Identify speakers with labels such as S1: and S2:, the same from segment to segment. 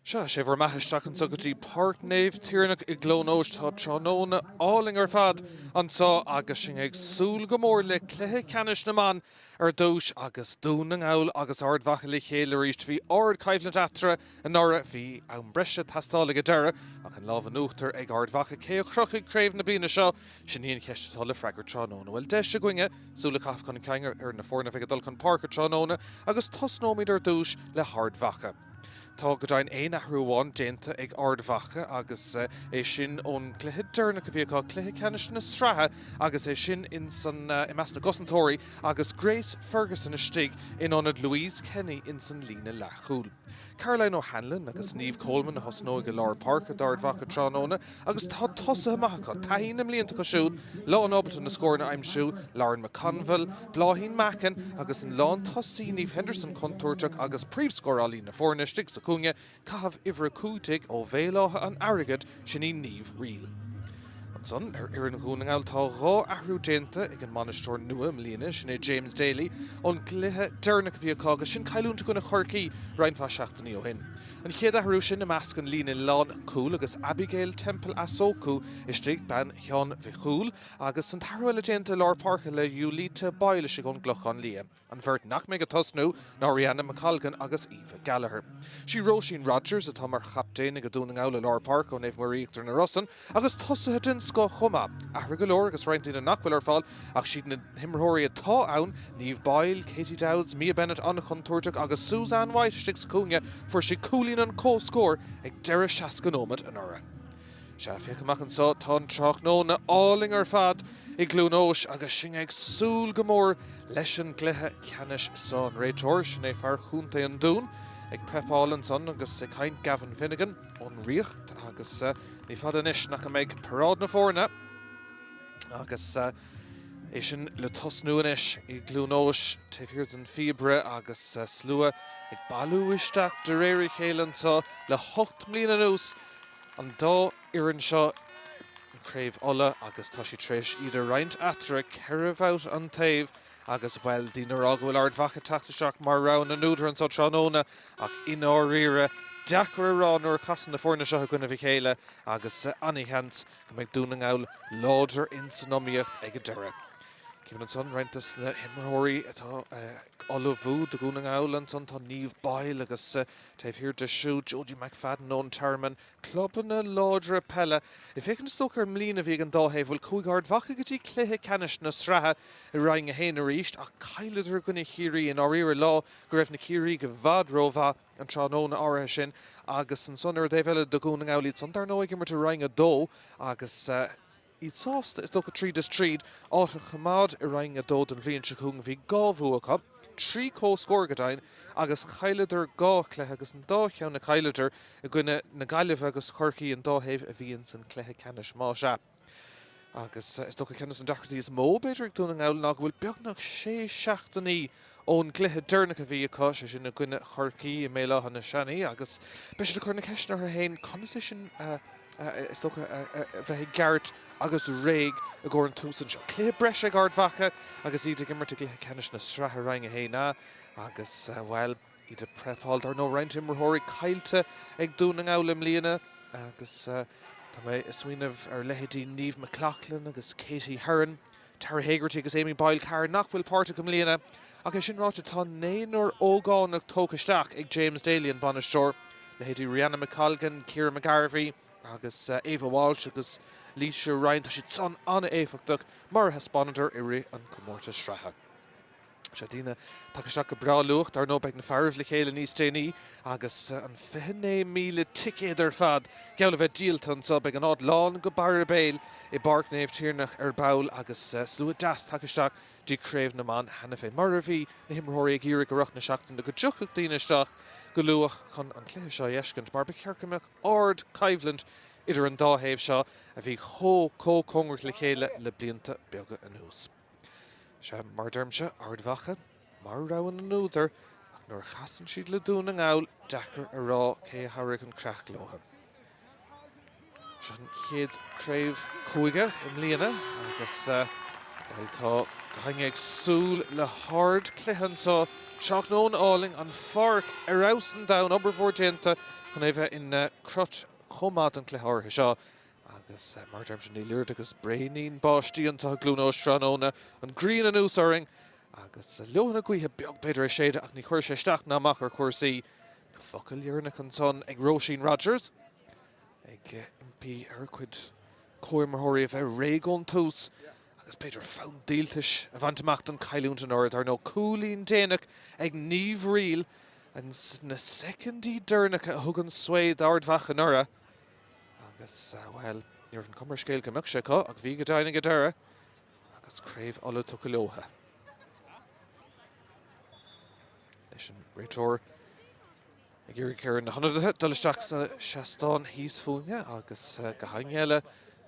S1: Sea, sé bhur mbeatha isteach anso go dtí Páirc Naomh Tiarnach i gCluain Eois. Tá tráthnóna álainn ar fad anso agus sinn ag súil go mór le cluiche ceannais na mban ar dtús agus Dún na nGall agus Ard Mhacha le chéile arís. Bhí ard-choimhlint eatarthu anuraidh, bhí am breise ag teastáil ag an deireadh ach an lámh in uachtar ag Ard Mhacha. Cé a chrochfaidh craobh na bliana seo? Sin í an cheist atá le freagairt tráthnóna. Bhuel, deis againne súil a chaitheamh chun cinn ar na foirne a bheidh ag dul chun páirce tráthnóna agus tosnóimid ar dtús le hArd Mhacha. Tá go deimhin aon athrú amháin déanta ag Ard Mhacha agus é sin ón gcluiche deireanach a bhí acu, cluiche ceannais na sraithe agus é sin ins an i measc na gcosantóirí agus Grace Ferguson istigh in ionad Louise Kenny ins an líne leathchúil. Caroline O'Hanlon agus Niamh Coleman a thosnóidh i lár páirce d'Ard Mhacha tráthnóna Agus tá tosaithe maithe acu, taithí na mblianta acu siúd, lán-ábalta na scóranna a aimsiú, Lauren McConville, Bláithín Mackin agus an lántosaí Niamh Henderson contúirteach agus príomhscórálaí na foirne istigh sa chúinne, caitheamh uimhir 15 ó Bhéal Átha an Airgid, sin í Niamh Reale. Ansan, ar fhoireann Dhún na nGall tá 2 athrú déanta ag an mbainisteoir nua i mbliana, sin é James Daly, ón gcluiche deireanach a bhí acu agus sin cailliúint i gcoinne Chorcaí roinnt mhaith seachtainí ó shin. An chéad athrú sin i measc an líne lán cúil agus Abigail Temple Asoku istigh, bean Sheáin Mhic Cumhaill, agus an t-athrú eile déanta i lár páirce le Julita Boyle istigh ón gClochán Liath. An bheirt nach mbeidh ag tosnú ná Rianna McColgan agus Aoife Gallagher. Sí Róisín Rogers atá mar chaptaen ag Dún na nGall i lár páirce ó Naomh Muire Íochtar na Rosann agus tosaithe den scoth chomh maith. Athruithe go leor agus roinnt daoine nach bhfuil ar fáil ach siad na himreoirí atá ann, Niamh Boyle, Katie Dowds, Mia Bennett an-chontúirteach agus Suzanne White istigh sa chúinne, fuair sí cúilín an comhscóir ag deireadh 60 nóiméad anuraidh. Sea, féach amach anseo, tá an tráthnóna álainn ar fad i gCluain Eois agus sinn ag súil go mór leis an gcluiche ceannais seo. An réiteoir, sin é fear Chontae an Dúin, ag prepáil ansan agus ag caint, Gavin Finnegan ón Ríocht agus ní fada anois nach mbeidh paráid na foirne agus é sin le tosnú anois i gCluain Eois taobh thiar den phíobaire agus slua ag bailiú isteach de réir a chéile anseo le hocht mbliana anuas an dá fhoireann seo i gCraobh Uladh agus tá siad tar éis iad a roinnt eatarthu ceithre bhabhta an taobh agus, bhuel, daoine ag rá go bhfuil Ard Mhacha ag teacht isteach mar rogha na n-údar anseo tráthnóna ach i ndáiríre deacair a rá nuair a chasann na foirne seo i gcoinnibh a chéile agus an-sheans go mbeidh Dún na nGall láidir ins an iomaíocht ag an deireadh. Címid ansan roinnt des na himreoirí atá ag ullmhú do Dhún na nGall ansan, tá Niamh Boyle agus taobh thiar di siúd Jodie McFadden ón Tearmann, clubanna láidre peile. Ag féachaint is dócha ar an mbliain a bhí ag an dá thaobh, bhuel chuaigh Ard Mhacha go dtí cluiche ceannais na sraithe i Roinn 1 arís ach chailleadar i gcoinne Chiarraí i ndáiríre lá go raibh na Ciarraígh i bhfad rómhaith. an tráthnóna áirithe sin agus ansan ar an dtaobh eile do Dhún na nGall, iad san dar ndóigh ag imirt i Roinn 2 agus iad sásta, is dócha tríd is tríd, áit a choimeád i Roinn 2 don bhliain seo chugainn. Bhí 2 bhua acu, 3 comhscór go deimhin, agus chailleadar 2 chluiche agus an dá cheann a chailleadar i gcoinne na Gaillimhe agus Chorcaí, an dá thaobh a bhí ins an cluiche ceannais más ea. Agus is dócha ceann de na deacrachtaí is mó, b'fhéidir, ag Dún na nGall ná go bhfuil beagnach sé seachtainí ón gcluiche deireanach a bhí acu, sé sin i gcoinne Chorcaí i mBéal Átha na Seanaidh, agus beidh siad ag cur na ceisteanna orthu féin conas é sin, is dócha, a bheith i gceart agus réidh i gcomhair an tús anseo. Cluiche breise ag Ard Mhacha agus iad ag imirt i gcluiche ceannais na sraithe Roinn 1A agus, bhuel, Iad ag prepáil, dar ndóigh, roinnt imreoirí caillte ag Dún na nGall i mbliana agus tá mé ag smaoineamh ar leithéidí Niamh McLaughlin agus Katie Herron, Tara Hegarty agus Amy Boyle Carr nach bhfuil páirteach i mbliana. Ach é sin ráite, tá naonúr ógánach tógtha isteach ag James Daly, an bainisteoir, leithéidí Rianna McColgan, Ciara McGarvey agus Ava Walsh agus Laoise Ryan. Tá siad san an-éifeachtach mar a thaispeánadar i rith an chomórtais sraithe. Sea, daoine tagtha isteach go breá luath. Dar ndóigh, beidh na fearaibh le chéile níos déanaí agus an 29,000 ticéad ar fad geall le bheith díolta anseo. Beidh an áit lán go barra béil i bPáirc Naomh Tiarnach ar ball agus slua deas tagtha isteach dtí Craobh na mBan cheana féin. Mar a bhí na himreoirí ag iarraidh i rith na seachtaine go dtiocfadh daoine isteach go luath chun an cluiche seo a fheiscint mar ba cheart go mbeadh ard-choimhlint idir an dá thaobh seo a bhí chomh chomh cóngarach le chéile le blianta beaga anuas. Sea, mar a deirimse, Ard Mhacha mar rogha na n-údar, ach nuair a chasann siad le Dún na nGall, deacair a rá cé a thabharfaidh an creach leo. Seo an chéad craobh cúige i mbliana agus, bhuel, tá gach éinne ag súil le hard chluiche anseo. Tráthnóna álainn, an pháirc ar fheabhas an domhan, obair mhór déanta chun é bheith ina crot chomh maith don chluiche áirithe seo. Agus mar a deirimse, níl oiread agus braoinín báistí anseo i gCluain Eois tráthnóna, an ghrian anuas orainn agus leoithne na gaoithe beag b'fhéidir ag séideadh ach ní chuirfidh sé isteach ná amach ar chúrsaí. Na focail dheireanacha ansan ag Róisín Rogers ag impí ar a cuid comhimreoirí a bheith réidh ón tús agus b'fhéidir fonn díoltais a bhaint amach don chailliúint anuraidh. Dar ndóigh cúilín déanach ag Niamh Reale sna soicindí deireanacha a thug an svae d'Ard Mhacha anuraidh. Agus, bhuel, ní raibh an chuma ar an scéal go mbeadh sé acu, ach bhí go deimhin ag an deireadh, agus Craobh Uladh tugtha leotha. Leis an réiteoir ag iarraidh ar na hionadaithe dul isteach sa seastán thíos fúinne agus gach éinne eile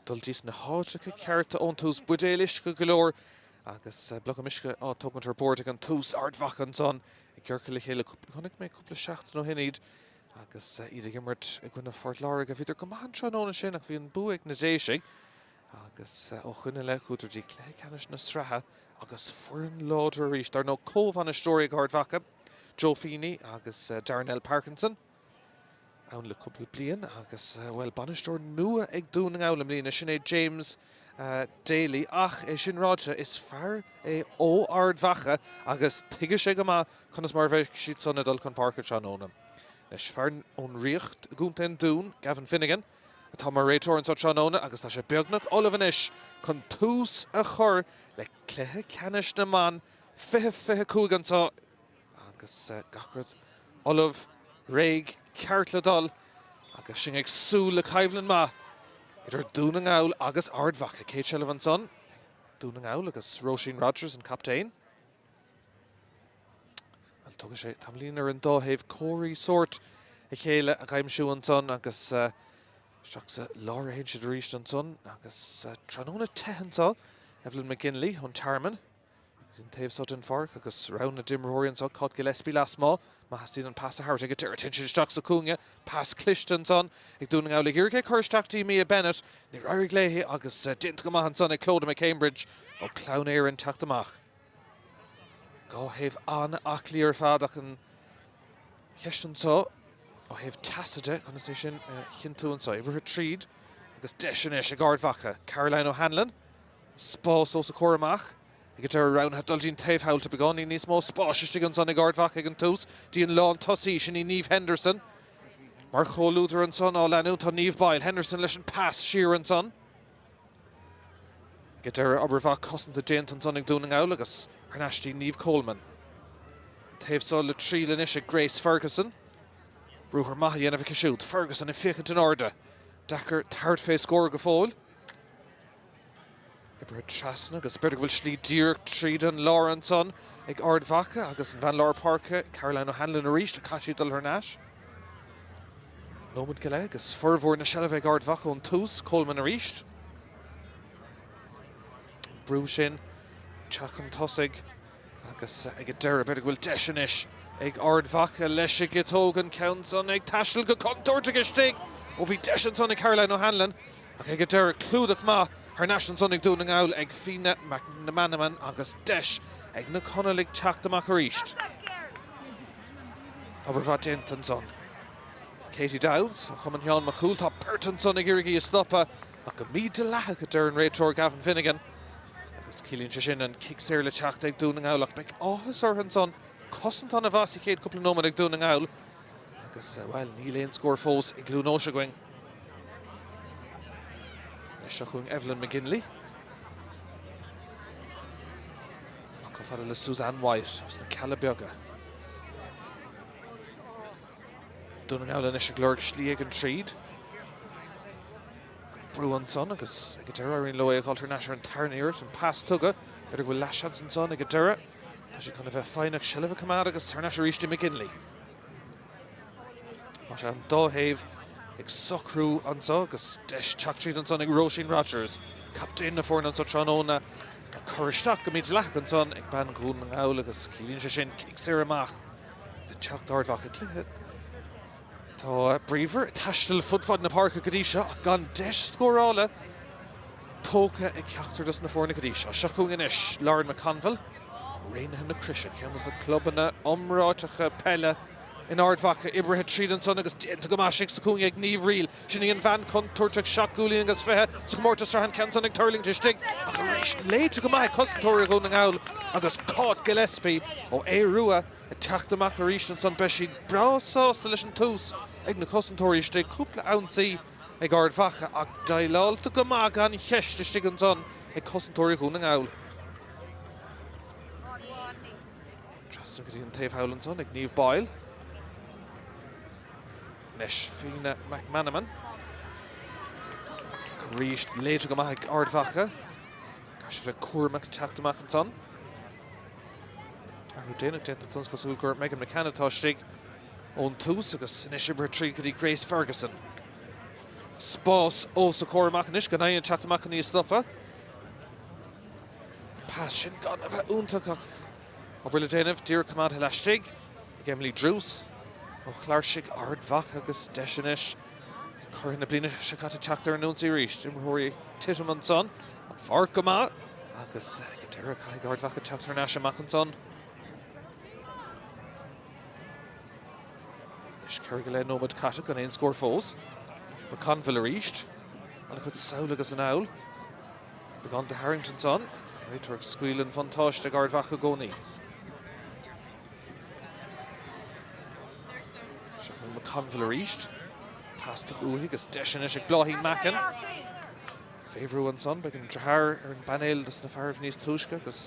S1: dul dtí sna háiteacha cearta ón tús. Buidéil uisce go leor agus blogam uisce á tógaint ar bord ag an tús. Ard Mhacha ansan ag giorcadh le chéile. Chonaic mé cúpla seachtain ó shin iad Agus iad ag imirt i gcoinne Phort Láirge, bhíodar go maith an tráthnóna sin ach bhí an bua ag na Déisigh agus ó shoin i leith chuadar dtí cluiche ceannais na sraithe agus foireann láidir arís. Dar ndóigh, comhbhainisteoirí ag Ard Mhacha, Joe Feeney agus Darnell Parkinson, ann le cúpla bliain agus, bhuel, bainisteoir nua ag Dún na nGall i mbliana, sin é James Daly. Ach é sin ráite, is fear é ó Ard Mhacha agus tuigfidh sé go maith Conas mar a bheidh siad san ag dul chun páirce tráthnóna? Anois, fear ón Ríocht i gContae an Dúin, Gavin Finnegan, atá mar réiteoir anseo tráthnóna agus tá sé beagnach ullamh anois chun tús a chur le cluiche ceannais na mban 2025 anseo agus gach rud ullamh, réidh, ceart le dul agus sinn ag súil le coimhlint maith idir Dún na nGall agus Ard Mhacha. Céad seilbh ansan ag Dún na nGall agus Róisín Rogers an captaen. Bhuel, tógfaidh sé tamaillín ar an dá thaobh comharthaí sóirt a chéile a dh'aimsiú ansan agus isteach sa lár a théann siad arís ansan agus tráthnóna te anseo, Evelyn McGinley ón Tearmann an taobh seo den pháirc agus rogha d'imreoirí anseo, Cáit Gillespie lasmuigh, má theastaíonn an pas a thabhairt ag an deireadh, téann siad isteach sa chúinne, pas cliste ansan ag Dún na nGall ag iarraidh é cur isteach dtí Mia Bennett, níor éirigh léi agus déanta go maith ansan ag Clodagh McCambridge ó Clann Éireann teacht amach. Dhá thaobh an-aclaí ar fad ach an cheist anseo ó thaobh teasa de, conas é sin a chinntiú anseo? Ag rith tríd agus deis anois ag Ard Mhacha. Caroline O'Hanlon, spás os a comhair amach ag an deireadh roghnaithe dul dtí'n taobh thall. Tá beagáinín níos mó spáis istigh ansan ag Ard Mhacha ag an tús. Dtí an lántosaí, sin í Niamh Henderson. Mar chomhluadar ansan á leanúint tá Niamh Boyle. Henderson leis an pas siar ansan. Ag an deireadh, obair mhaith cosanta déanta ansan ag Dún na nGall agus thar n-ais dtí Niamh Coleman. An taobh seo le triail anois ag Grace Ferguson. Ruathar maith á dhéanamh aici siúd. Ferguson ag féachaint in airde. Deacair tabhairt fé scór go fóill. Oibrithe trasna agus b'fhéidir go bhfuil slí díreach tríd an lár ansan ag Ard Mhacha agus an bhean lár páirce Caroline O'Hanlon arís ach caithfidh sí dul thar n-ais. Nóiméad go leith agus formhór na seilbhe ag Ard Mhacha ón tús, Coleman arís. Brú sin teacht chun tosaigh agus ag an deireadh b'fhéidir go bhfuil deis anois ag Ard Mhacha leis an gciotóg an ceann san ag taisteal go contúirteach istigh. Ó bhí deis ansan ag Caroline O'Hanlon ach ag an deireadh clúdach maith thar n-ais ansan ag Dún na nGall ag Fíona McMenamin agus deis ag na Conallaigh teacht amach arís. Obair mhaith déanta ansan. Katie Dowds ó Chumann Sheán Mac Cumhaill. Tá beirt ansan ag iarraidh í a stopadh ach go mídhleathach a deir an réiteoir Gavin Finnegan. Agus ciallaíonn sé sin an cic saor le teacht ag Dún na nGall ach beidh áthas orthu ansan. Cosaint an-mhaith sa chéad cúpla nóiméad ag Dún na nGall agus, bhuel, níl aon scór fós i gCluain Eois againn. Anois seo chugainn Evelyn McGinley. Amach chomh fada le Suzanne White as na Cealla Beaga. Dún na nGall anois ag lorg slí éigin tríd. Brú ansan agus ag an deireadh éiríonn leo é a dhul thar n-ais ar an tarna iarracht. An pas tugtha. B'fhéidir go bhfuil leathsheans ansan ag an deireadh. Tá siad chun a bheith foighneach seilbh a choimeád agus thar n-ais arís do McGinley. Tá sé an dá thaobh ag socrú anseo agus deis teacht tríd ansan ag Róisín Rogers, captaen na foirne anseo tráthnóna, ag cur isteach go mídhleathach ansan ag bean Dhún na nGall agus ciallaíonn sé sin cic saor amach le teacht d'Ard Mhacha. Cluiche atá bríomhar, ag taisteal fud fad na páirce go dtí seo ach gan deis scórála tógtha ag ceachtar dos na foirne go dtí seo. Seo chugainn anois Lauren McConville, Raonaithe na Croise, ceann de na clubanna iomráiteacha peile. In Ard Mhacha, oibrithe tríd ansan agus déanta go maith istigh sa chúinne ag Niamh Reil. Sin í an bhean contúirteach, 7 gcúilín agus 20 sa chomórtas sraithe an ceann san ag tuirlingt istigh ach arís léite go maith ag cosantóirí Dhún na nGall agus Cáit Gillespie ó Aodh Rua ag teacht amach arís ansan. Beidh siad breá sásta leis an tús ag na cosantóirí istigh. Cúpla ionsaí ag Ard Mhacha ach déileáilte go maith gan cheist istigh ansan ag cosantóirí Dhún na nGall. Trasna go dtí an taobh thall ansan ag Niamh Boyle. Anois Fiona McManamon. Arís léite go maith ag Ard Mhacha. Caithfidh siad bheith cúramach ag teacht amach ansan. Athrú déanach déanta ansan is cosúil gur Megan McCann atá istigh ón tús agus anois oibrithe tríd go dtí Grace Ferguson. Spás os a comhair amach anois gan éinne ag teacht amach chun í a stopadh. Pas sin gan a bheith iontach ach obair le déanamh, díreach coimeádtha laistigh ag Emily Druce ó Chláirsigh Ard Mhacha agus deis anois ag curaidh na bliana seo caite teacht ar an ionsaí arís. Imreoirí ag titim ansan, an pháirc go maith agus go deireadh caithfidh Ard Mhacha teacht thar n-ais amach ansan. Anois 4 go leith nóiméad caite gan aon scór fós. McConville arís. An-chuid sall agus anall. Beagán de tharraingt ansan. Réiteoir ag scaoileadh an bhuntáiste ag Ard Mhacha i gcónaí. Seo chugainn McConville arís. Pas tugtha uaithi agus deis anois ag Bláithín Mackin. Fé bhrú ansan, beidh an deartháir ar an bpainéal dos na fearaibh níos túisce agus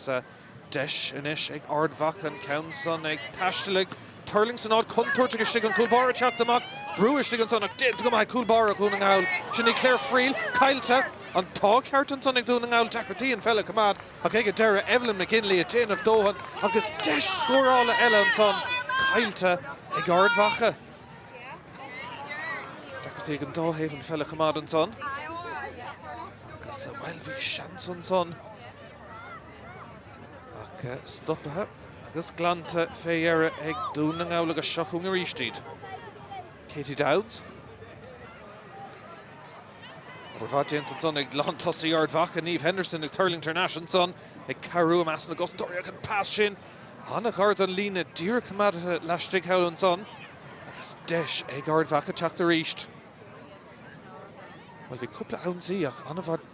S1: Deis anois ag Ard Mhacha an ceann san ag taisteal ag tuirlingt san áit contúirteach istigh an cúl báire ag teacht amach, brú istigh ansan ach déanta go maith ag cúl báire Dhún na nGall. Sin í Claire Friel, caillte. An t-ádh ceart ansan ag Dún na nGall deacrachtaí an pheil a choimeád ach ag an deireadh Evelyn McGinley ag déanamh dóthain agus deis scórála eile ansan caillte ag Ard Mhacha. Deacrachtaí ag an dá thaobh an pheil a choimeád ansan agus bhuel bhí seans ansan. Ach stoptha agus glanta fé dheireadh ag Dún na nGall agus seo chugainn arís iad. Katie Dowds. Obair mhaith déanta ansan ag lántosaí Ard Mhacha, Niamh Henderson ag tuirlingt thar n-ais ansan ag cabhrú i measc na gcosantóirí ach an pas sin an-ghar don líne díreach coimeádtha laistigh thall ansan agus deis ag Ard Mhacha teacht arís. Bhuel bhí cúpla ionsaí ach an-mhaith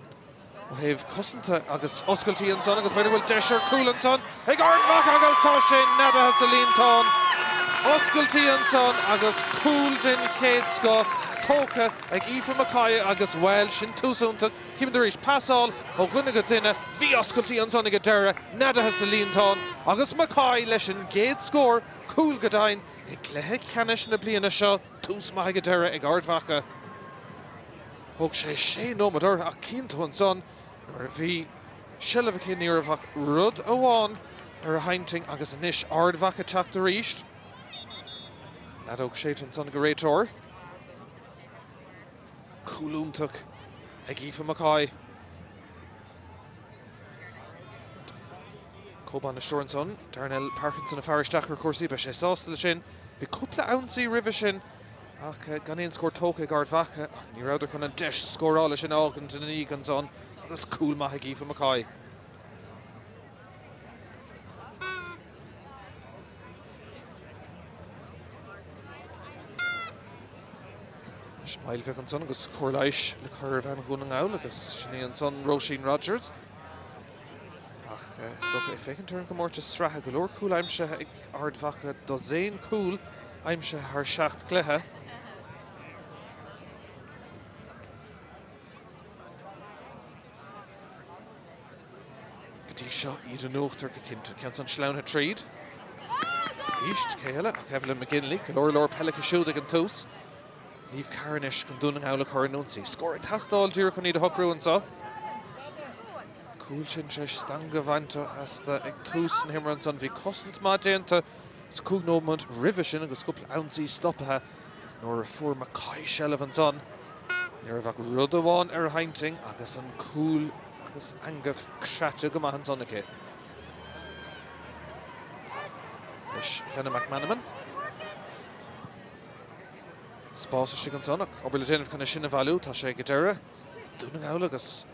S1: Ó thaobh cosanta agus oscailtí ansan agus b'fhéidir go bhfuil deis ar chúl ansan ag Ard Mhacha agus tá sé neadaithe sa líontán. Oscailtí ansan agus cúl den chéad scoth tógtha ag Aoife McCoy agus, bhuel, sin tús iontach. Címid arís pasáil ó dhuine go duine. Bhí oscailtí ansan ag an deireadh, neadaithe sa líontán agus McCoy leis an gcéad scór, cúl go deimhin, i gcluiche ceannais na bliana seo. Tús maith ag an deireadh ag Ard Mhacha. Thóg sé sé nóiméad uirthi ach chíonn tú ansan nuair a bhí seilbh aici ní raibh ach rud amháin ar a hintinn agus anois Ard Mhacha ag teacht arís. An fheadóg séidte ansan ag an réiteoir. Cúl iontach ag Aoife McCoy. Comhbhainisteoir ansan, Darnell Parkinson an fear isteach ar chúrsaí, beidh sé sásta leis sin. Bhí cúpla ionsaí roimhe sin ach gan aon scór tógtha ag Ard Mhacha ach ní rabhadar chun an deis scórála sin a fhágaint ina ndiaidh ansan agus cúl maith ag Aoife McCoy. Anois moill bheag ansan agus cóir leighis le cur ar bhean Dhún na nGall agus sin í ansan Róisín Rogers. Ach is dócha ag féachaint ar an gcomórtas sraithe go leor cúl aimsithe ag Ard Mhacha, dosaen cúl aimsithe thar sheacht gcluiche. Go dtí seo iad in uachtar go cinnte. Ceann san sleamhnaithe tríd. Arís, cé eile ach Evelyn McGinley. Go leor leor peile aici siúd ag an tús. Niamh Carr anois chun Dún na nGall a chur in ionsaí. Scór ag teastáil díreach chun iad a shocrú anseo. Cúl sin tar éis stangadh a bhaint astu ag tús na himeartha ansan. Bhí cosaint maith déanta sa 5 nóiméad roimhe sin agus cúpla ionsaí stoptha nuair a fuair McCoy seilbh ansan. Ní raibh ach rud amháin ar a hintinn agus an cúl agus eangach creata go maith ansan aici. Anois Fenna McManamon. Spás istigh ansan ach obair le déanamh chun é sin a bhailiú. Tá sé ag an deireadh. Dún na nGall agus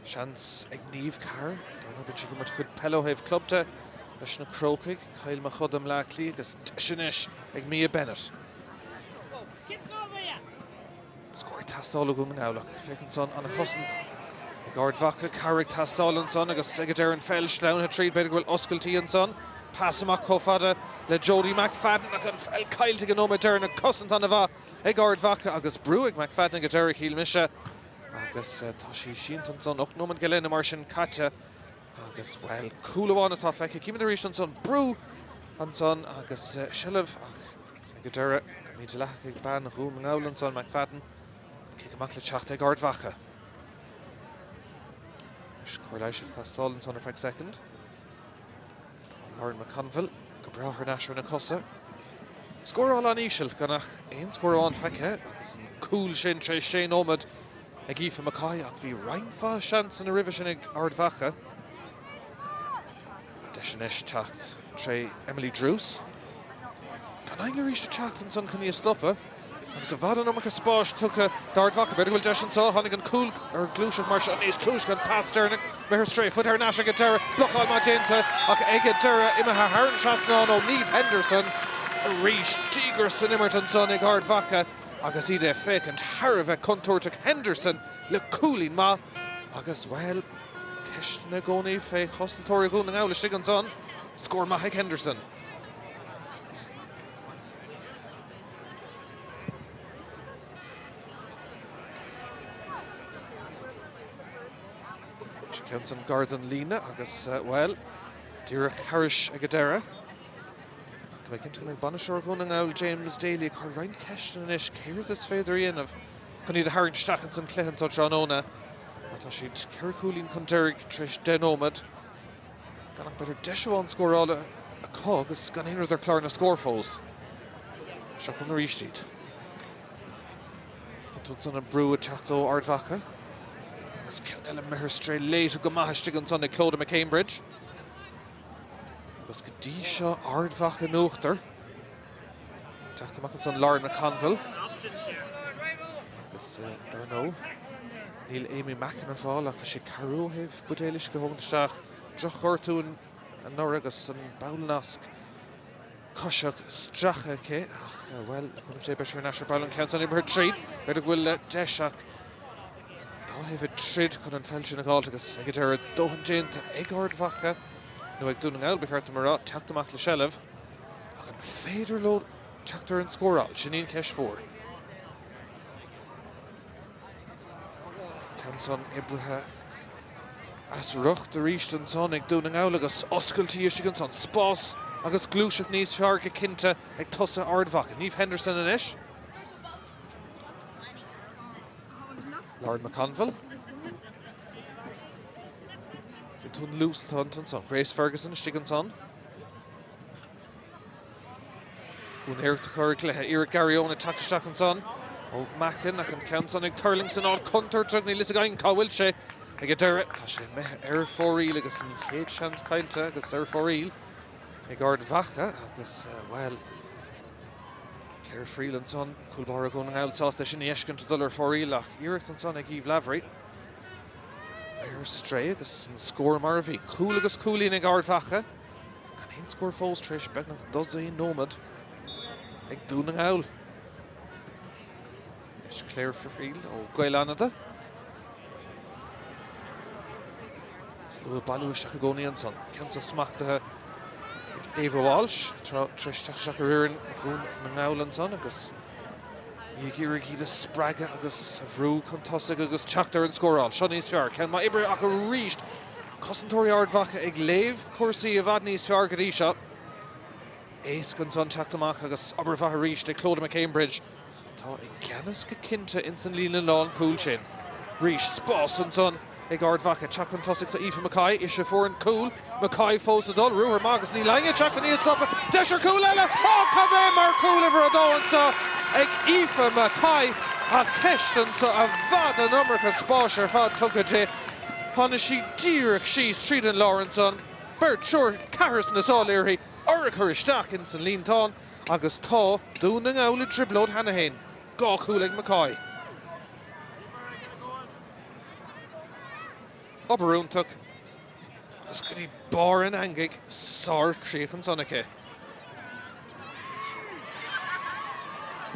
S1: seans ag Niamh Carr. Dar ndóigh bíonn sí ag imirt a cuid peile ó thaobh club de. leis na Crócaigh, Kyle McCudden i mBleá Cliath agus deis anois ag Mia Bennett. Scór ag teastáil ó Dhún na nGall ach féach ansan an chosaint ag Ard Mhacha, cabhair ag teastáil ansan agus ag an deireadh an pheil sleamhnaithe tríd, b'fhéidir go bhfuil oscailtí ansan. Pas amach chomh fada le Jodie McFadden ach an pheil caillte ag an nóiméad deireanach. Cosaint an-mhaith ag Ard Mhacha agus brú ag McFadden ag an deireadh, shíl mise. Agus tá sí sínte ansan, 8 nóiméad go leith nó mar sin caite agus, bhuel, cúl amháin atá feicthe. Címid arís ansan brú ansan agus seilbh ach ag an deireadh go mídhleathach ag bean Dhún na nGall ansan, McFadden. Cic amach le teacht ag Ard Mhacha. Anois cóir leighis ag teastáil ansan ar feadh soicind. Tá Lauren McConville go breá thar n-ais ar na cosa. Scóráil an-íseal, gan ach aon scór amháin feicthe agus an cúl sin tar éis sé nóiméad ag Aoife McCoy ach bhí roinnt mhaith seansanna roimhe sin ag Ard Mhacha. Deis anois teacht tré Emily Druce. Gan éinne arís ag teacht ansan chun í a stopadh. Agus i bhfad an iomarca spáis tugtha d'Ard Mhacha. B'fhéidir go bhfuil deis anseo. Tháinig an cúl ar ghluaiseacht mar seo níos túisce. An pas deireanach imithe ar strae. Faighte thar n-ais ag an deireadh. Blocáil maith déanta ach ag an deireadh imithe thar an trasnán ó Niamh Henderson. Arís díograis san imirt ansan ag Ard Mhacha agus iad ag féachaint thar a bheith contúirteach. Henderson le cúilín maith agus, bhuel, ceisteanna i gcónaí fé chosantóirí Dhún na nGall istigh ansan. Scór maith ag Henderson. Ceann san gar don líne agus, bhuel, díreach thairis ag an deireadh. Ach tá mé cinnte go mbeidh bainisteoir Dhún na nGall, James Daly, ag cur roinnt ceisteanna anois céard is féidir a dhéanamh chun iad a tharraingt isteach ins an cluiche anseo tráthnóna mar tá siad ceithre chúilín chun deiridh tar éis deich nóiméad. Gan ach b'fhéidir deis amháin scórála acu agus gan aon rud ar chlár na scór fós. Seo chugainn arís iad. Tá ansan an brú ag teacht ó Ard Mhacha. Agus ceann eile imithe ar strae léite go maith istigh ansan ag Clodagh McCambridge. Agus go dtí seo Ard Mhacha in uachtar. Teacht amach ansan Lauren McConville. Agus dar ndóigh, níl Amy Mackin ar fáil ach tá sí ag cabhrú ó thaobh buidéal uisce a thógaint isteach. Drochghortú anuraidh agus an ballnasc coiseach stractha aici ach, bhuel, le cúnamh Dé beidh sí thar n-ais ar ball an ceann san imithe tríd. B'fhéidir go bhfuil deis ach an dá thaobh ag troid chun an pheil sin a dh'fháilt agus ag an deireadh dóthain déanta ag Ard Mhacha nó ag Dún na nGall ba cheart dom a rá, teacht amach le seilbh. Ach an féidir leo teacht ar an scóráil? Sin í an cheist mhór. Ceann san oibrithe as riocht arís ansan ag Dún na nGall agus oscailtí istigh ansan. Spás agus gluaiseacht níos fearr go cinnte ag tosaithe Ard Mhacha. Niamh Henderson anois. Lauren McConville. Cén t-an luas atá ansan. Grace Ferguson istigh ansan. Úinéireacht a chur i gcluiche. Iarracht Gary Owen ag teacht isteach ansan ó Mackin ach an ceann san ag tuirlingt san áit chontúirteach. Níl fhios againn cá bhfuil sé ag an deireadh. Tá sé imithe ar fóraoil agus an chéad seans caillte agus ar fóraoil ag Ard Mhacha agus, bhuel, Claire Friel ansan, cúl báire Dhún na nGall sásta é sin a fheiscint ag dul ar fóraoil ach iarracht ansan ag Eve Lavery. Ar strae agus an scór mar a bhí. Cúl agus cúilín ag Ard Mhacha. Gan aon scór fós tar éis beagnach dosaen nóiméad ag Dún na nGall. Anois Claire Friel ó Gaeil Fhánada. Slua ag bailiú isteach i gcónaí ansan. Ceann seo smachtaithe ag Ava Walsh tar éis teacht isteach ar fhoireann Dhún na nGall ansan agus í ag iarraidh iad a spreagadh agus a bhrú chun tosaigh agus teacht ar an scóráil. Seo níos fearr. Ceann maith oibrithe ach arís Cosantóirí Ard Mhacha ag léamh cúrsaí i bhfad níos fearr go dtí seo. Éasca ansan teacht amach agus obair mhaith arís ag Clodagh McCambridge atá i gceannas go cinnte ins an líne lánchúil sin. Arís spás ansan ag Ard Mhacha. Teacht chun tosaigh do Aoife McCoy. Ise a fuair an cúl. McCoy fós ag dul. Ruathar maith agus níl éinne ag teacht chun í a stopadh. Deis ar chúl eile! Ó cad é mar chúl uimhir a dó anseo ag Aoife McCoy ach ceist anseo i bhfad an iomarca spáis ar fad tugtha di. Tháinig sí díreach síos tríd an lár ansan, beirt, triúr, ceathrar sna sála uirthi, urchar isteach ins an líontán agus tá Dún na nGall i dtrioblóid cheana fhéin. 2 chúl ag McCoy. Obair iontach. agus go dtí barr an eangaigh, sár-chríoch ansan aici.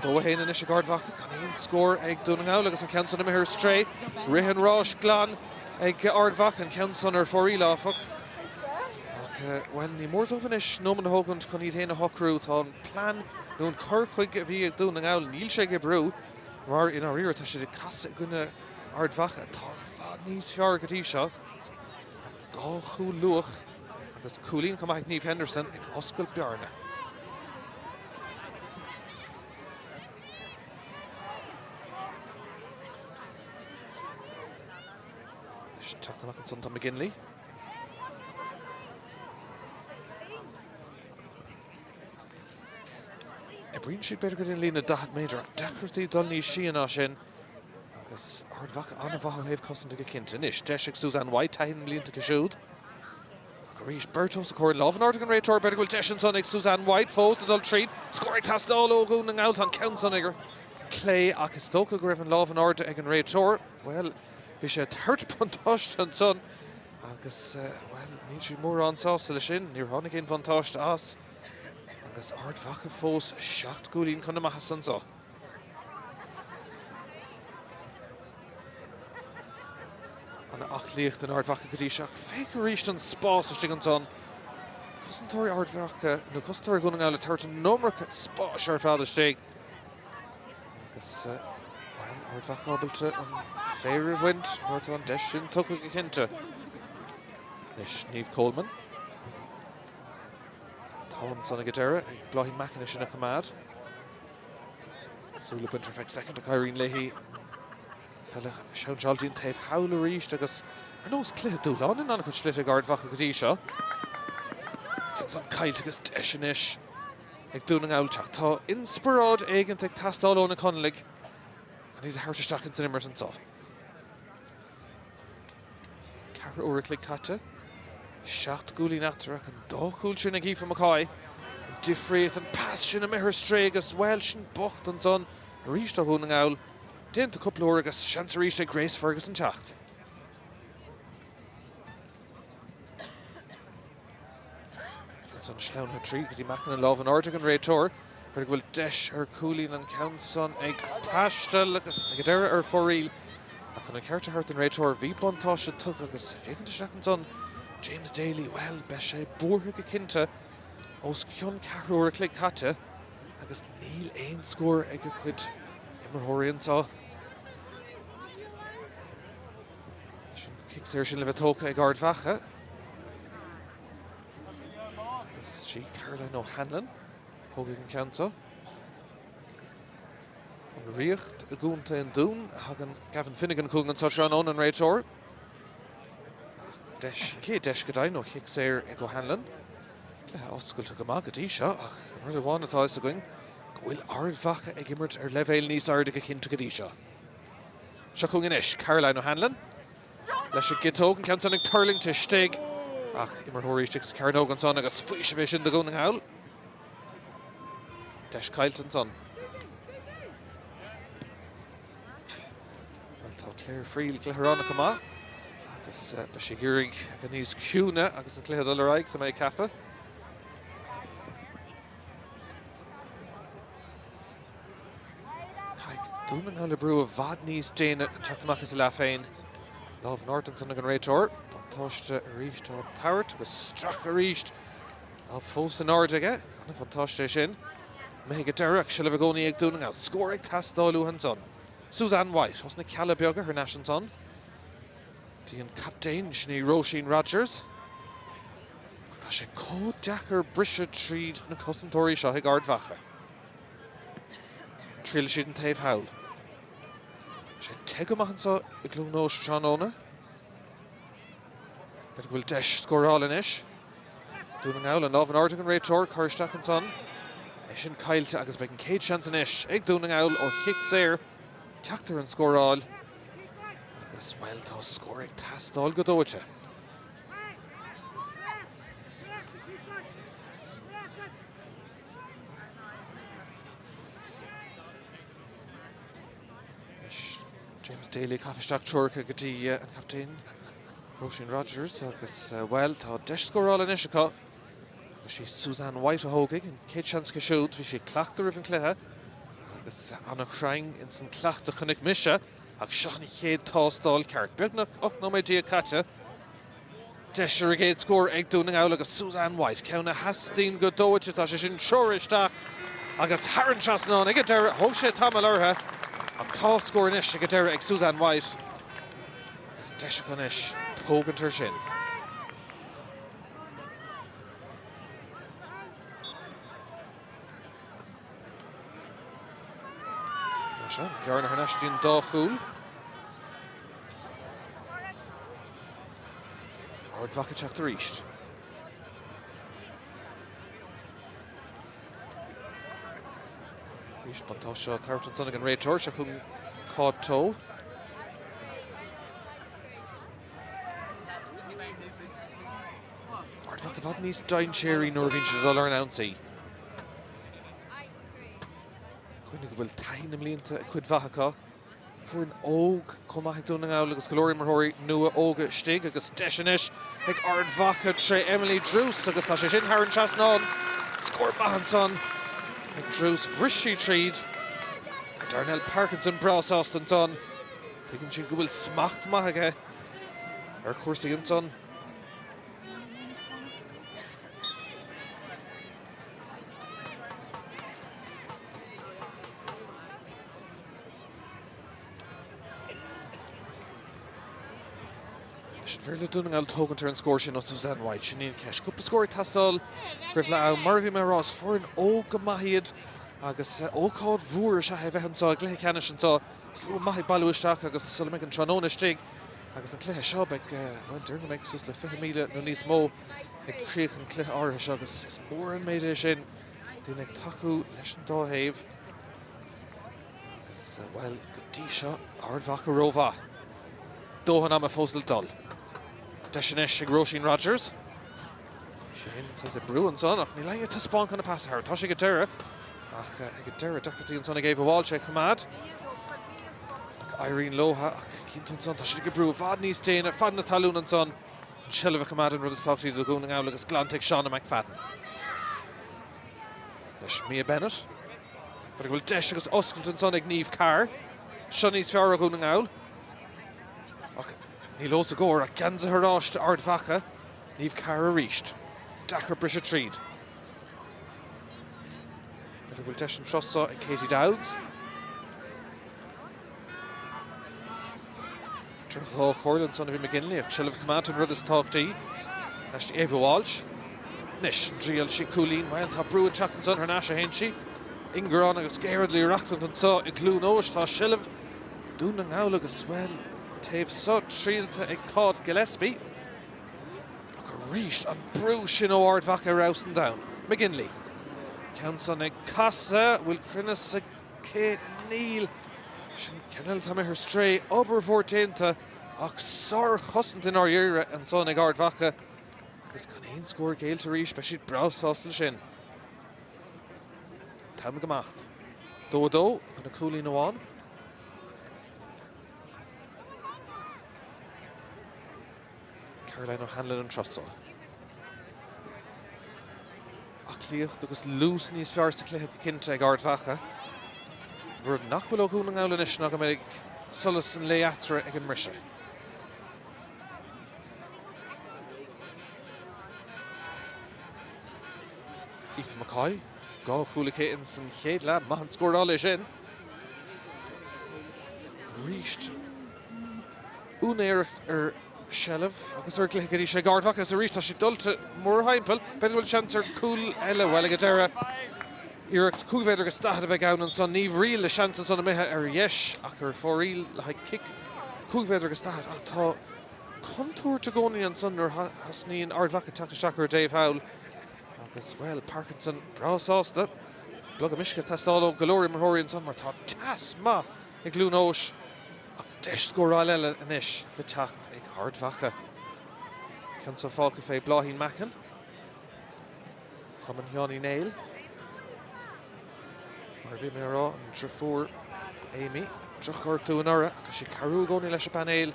S1: 2-1 anois ag Ard Mhacha, gan aon scór ag Dún na nGall agus an ceann san imithe ar strae. Rith an ráis glan ag Ard Mhacha, an ceann san ar fóraoil áfach. Ach, bhuel, ní mór dóibh anois nóiméad a thógaint chun iad féin a shocrú. Tá an plean nó an cur chuige a bhí ag Dún na nGall, níl sé ag oibriú mar i ndáiríre tá siad ag casadh i gcoinne Ard Mhacha atá i bhfad níos fearr go dtí seo. Ach 2 chúl luath agus cúilín chomh maith ag Niamh Henderson ag oscailt bearna. Anois teacht amach ansan tá McGinley. Oibríonn siad b'fhéidir go dtí an líne 40 méadar ach deacrachtaí dul níos sia ná sin agus Ard Mhacha an-mhaith ó thaobh cosanta go cinnte. Anois deis ag Suzanne White, taithí na mblianta aici siúd. Ach arís beirt os a comhair, lámh in airde ag an réiteoir, b'fhéidir go bhfuil deis ansan ag Suzanne White fós a dhul tríd. Scór ag teastáil ó Dhún na nGall, tá an ceann san ag ar clé ach is dócha go raibh an lámh in airde ag an réiteoir. Bhuel, bhí sé ag tabhairt buntáiste ansan agus, bhuel, níl siad mórán sásta leis sin. Níor tháinig aon bhuntáiste as agus Ard Mhacha fós 7 gcúilín chun na maitheasa anseo. An-aclaíocht in Ard Mhacha go dtí seo ach féach arís an spás istigh ansan. Cosantóirí Ard Mhacha, nó cosantóirí Dhún na nGall ag tabhairt an iomarca spáis ar fad istigh. Agus, bhuel, Ard Mhacha ábalta an féar a bhaint nuair atá an deis sin tugtha go cinnte. Anois Niamh Coleman. Tá ansan ag an deireadh ag Bláithín Mackin é sin a choimeád. Súil ag baint ar feadh soicind ach éiríonn léi an pheil a sheinnseáil dtí an taobh thall arís agus ar nós cluiche dúshláin in an-chuid slite ag Ard Mhacha go dtí seo. Ceann san caillte agus deis anois. ag Dún na nGall teacht. Tá inspioráid éigint ag teastáil ó na Conallaigh chun iad a thabhairt isteach ins an imirt anseo. Ceathrú uair a chloig caite, 7 gcúilín eatarthu ach an dá chúl sin ag Aoife McCoy. An difríocht, an pas sin imithe ar strae agus, bhuel, sin bocht ansan arís ó Dhún na nGall. Déanta cúpla uair agus seans arís ag Grace Ferguson teacht. Ansan sleamhnaithe tríd go dtí Mackin an lámh in airde ag an réiteoir. B'fhéidir go bhfuil deis ar chúilín an ceann san ag taisteal agus ag an deireadh ar fóraoil. Ach chun an ceart a thabhairt don réiteoir, bhí buntáiste tugtha agus féachaint isteach ansan James Daly, bhuel, beidh sé buartha go cinnte. Os cionn ceathrú uair a chloig caite agus níl aon scór ag a chuid imreoirí anseo. Leis an cic saor sin le bheith tógtha ag Ard Mhacha. Agus sí Caroline O'Hanlon a thógfaidh an ceann seo. Ón Ríocht i gContae an Dúin a thagann Gavin Finnegan chugainn anseo tráthnóna, an réiteoir. Ach deis, an chéad deis go deimhin ó chic saor ag O'Hanlon. Cluiche oscailte go maith go dtí seo ach an rud amháin atá fhios againn go bhfuil Ard Mhacha ag imirt ar leibhéal níos airde go cinnte go dtí seo. Seo chugainn anois Caroline O'Hanlon leis an gciotóg, an ceann san ag tuirlingt istigh ach imreoirí istigh sa chearnóg ansan agus faoiseamh é sin do Dhún na nGall. Deis caillte ansan. Bhuel tá Claire Friel cluichearánach go maith agus beidh sí ag iarraidh a bheith níos ciúine agus an cluiche ag dul ar aghaidh, tá mé ag ceapadh. Caithfidh Dún na nGall oibriú i bhfad níos déine chun teacht amach as a leath féin. Lámh in airde ansan ag an réiteoir. Buntáiste arís á tabhairt agus stracadh arís. Lámh fós in airde aige. An-bhuntáiste é sin. Imithe ag an deireadh ach seilbh i gcónaí ag Dún na nGall. Scór ag teastáil uathu ansan. Suzanne White os na Cealla Beaga thar n-ais ansan. Dtí an captaen, sin í Róisín Rogers. Ach tá sé chomh deacair briseadh tríd na cosantóirí seo ag Ard Mhacha. Triailfidh siad an taobh thall. Tá sé te go maith anseo i gCluain Eois tráthnóna. B'fhéidir go bhfuil deis scóráil anois. Dún na nGall, an lámh in airde ag an réiteoir, cur isteach ansan. É sin caillte agus beidh an chéad seans anois ag Dún na nGall ó chic saor teacht ar an scóráil. Agus, bhuel, tá scór ag teastáil go dóite. Anois James Daly ag caitheamh isteach treoracha go dtí an captaen. Róisín Rogers agus, bhuel, tá deis scórála anois acu agus sí Suzanne White a thógfaidh an chéad seans aici siúd. Bhí sí ag cleachtadh roimh an chluiche agus an-chruinn ins an cleachtadh a chonaic mise ach seo an chéad tástáil ceart. Beagnach 18 nóiméad caite. Deis ar a gcéad scór ag Dún na nGall agus Suzanne White, ceann a theastaíonn go dóite, tá sé sin treoraithe isteach agus thar an trasnán ag an deireadh. Thóg sé tamall uirthi ach tá scór anois ag an deireadh ag Suzanne White agus deis acu anois tógaint air sin. Mar sin, bhearna thar n-ais go dtí an dá chúl. Ard Mhacha ag teacht arís. Arís buntáiste á tabhairt ansan ag an réiteoir, seo chugainn Cáit Towe. Ard Mhacha i bhfad níos dainséaraí nuair a bhíonn siad ag dul ar an ionsaí. Cuimhnigh go bhfuil taithí na mblianta ag cuid mhaith acu. Foireann óg chomh maith ag Dún na nGall agus go leor imreoirí nua óga istigh agus deis anois ag Ard Mhacha tré Emily Druce agus tá sé sin thar an trasnán. Scór maith ansan ag Druce. Bhris sí tríd. Tá Darnell Parkinson breá sásta ansan. Tuigeann siad go bhfuil smacht maith aige ar chúrsaí ansan. Anois an féidir le Dún na nGall tógaint ar an scór sin ó Suzanne White? Sin í an cheist. Cúpla scór ag teastáil roimh leath am. Mar a bhí mé ag rá, is foireann óg go maith iad agus ócáid mhór is ea é bheith anseo i gcluiche ceannais anseo. Slua maith ag bailiú isteach agus sula mbeidh an tráthnóna istigh agus an cluiche seo, beidh, bhuel, déarfainn go mbeidh suas le 20,000 nó níos mó ag críoch an chluiche áirithe seo agus is mór an méid é sin. Daoine ag tacú leis an dá thaobh. Agus, bhuel, go dtí seo, Ard Mhacha rómhaith. Dóthain ama fós le dul. Deis anois ag Róisín Rogers. Sí féin saghas ag brú ansan, ach níl éinne ag taispeáint chun an pas a thabhairt. Tá sé ag an deireadh, ach ag an deireadh, deacrachtaí ansan ag Ava Walsh é a choimeád. Ach éiríonn leo, ach cinnte ansan, tá siad ag brú i bhfad níos déine, fad na talún ansan. An tseilbh a choimeád an rud is tábhachtaí do Dhún na nGall agus glanta ag Shauna McFadden. Leis Mia Bennett. B'fhéidir go bhfuil deis agus oscailt ansan ag Niamh Carr. Seo níos fearr ó Dhún na nGall. Ach níl os a gcomhair ach geansaithe oráiste Ard Mhacha. Niamh Carr arís. Deacair briseadh tríd. B'fhéidir go bhfuil deis an turas seo ag Katie Dowds. Idir dhá chomhairle ansan a bhí McGinley ach seilbh coimeádta an rud is tábhachtaí. Anois Ava Walsh. Anois an dtriail sí cúilín. Bhuel, tá brú ag teacht ansan thar n-ais a théann sí. Ingearán agus géire le reachtaint anso i gCluain Eois. Tá seilbh Dún na nGall agus, bhuel, taobh so triailte ag Cáit Gillespie. Ach arís an brú sin ó Ard Mhacha ar fheabhas an domhain. McGinley. Ceann san ag casadh. Bhfuil cruinneas aici? Níl. Sin ceann eile atá imithe ar strae. Obair mhór déanta ach sárchosaint i ndáiríre ansan ag Ard Mhacha agus gan aon scór géillte arís. Beidh siad breá sásta leis sin. An t-am ag imeacht. 2-2 chun na cúilín amháin. Caroline O'Hanlon an turas seo. Aclaíocht agus luas níos fearr sa chluiche go cinnte ag Ard Mhacha. Rud nach bhfuil ó Dhún na nGall anois ná go mbeidh solas an lae eatarthu ag an mbriseadh. Aoife McCoy, 2 chúl aici ins an chéad leath, maith an scóráil é sin. Arís. Úinéireacht ar seilbh agus ar an gcluiche go dtí seo ag Ard Mhacha agus arís tá siad dulta mórthimpeall. B'fhéidir go bhfuil seans ar chúl eile, bhuel ag an deireadh, iarracht 5 mhéadar agus 40 a bheidh ann ansan. Niamh Reale le seans ansan imithe ar dheis ach ar fóraoil le haghaidh cic 5 mhéadar agus 40 ach tá contúirt i gcónaí ansan nuair a thosnaíonn Ard Mhacha ag teacht isteach ar a dtaobh thall agus, bhuel, Parkinson breá sásta. Blogam uisce ag teastáil ó go leor imreoirí ansan mar tá teas maith i gCluain Eois. Ach deis scórála eile anois le teacht ag Ard Mhacha. Ceann seo fágtha fé Bláithín Mackin. Chumann Sheáin Uí Néill. Mar a bhí mé a rá, an driofúr Amy, drochghortú anuraidh, tá sí ag cabhrú i gcónaí leis an bpainéal.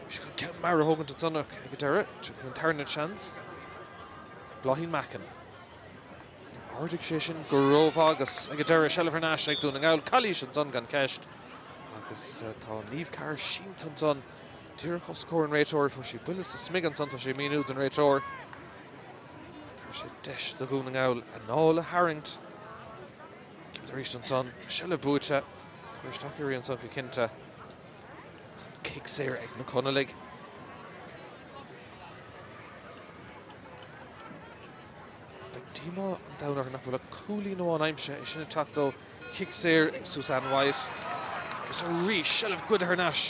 S1: Bhí sé chun ceann mear a thógaint ansan ach ag an deireadh, tiocfaidh an tarna seans. Bláithín Mackin. Níor ardaigh sé sin go rómhaith agus ag an deireadh, seilbh thar n-ais ag Dún na nGall. Calaois ansan gan ceist agus tá Niamh Carr sínte ansan díreach os comhair an réiteoir. Fuair sí buille sa smig ansan, tá sí ag míniú don réiteoir. Tabharfaidh sé deis do Dhún na nGall anáil a tharraingt. Címid arís ansan, seilbh buaite. Cuir isteach uirthi ansan go cinnte. Agus an cic saor ag na Conallaigh. Beidh díomá an domhain orthu nach bhfuil ach cúilín amháin aimsithe, é sin ag teacht ó chic saor ag Suzanne Wyatt. Agus arís, seilbh goidte thar n-ais.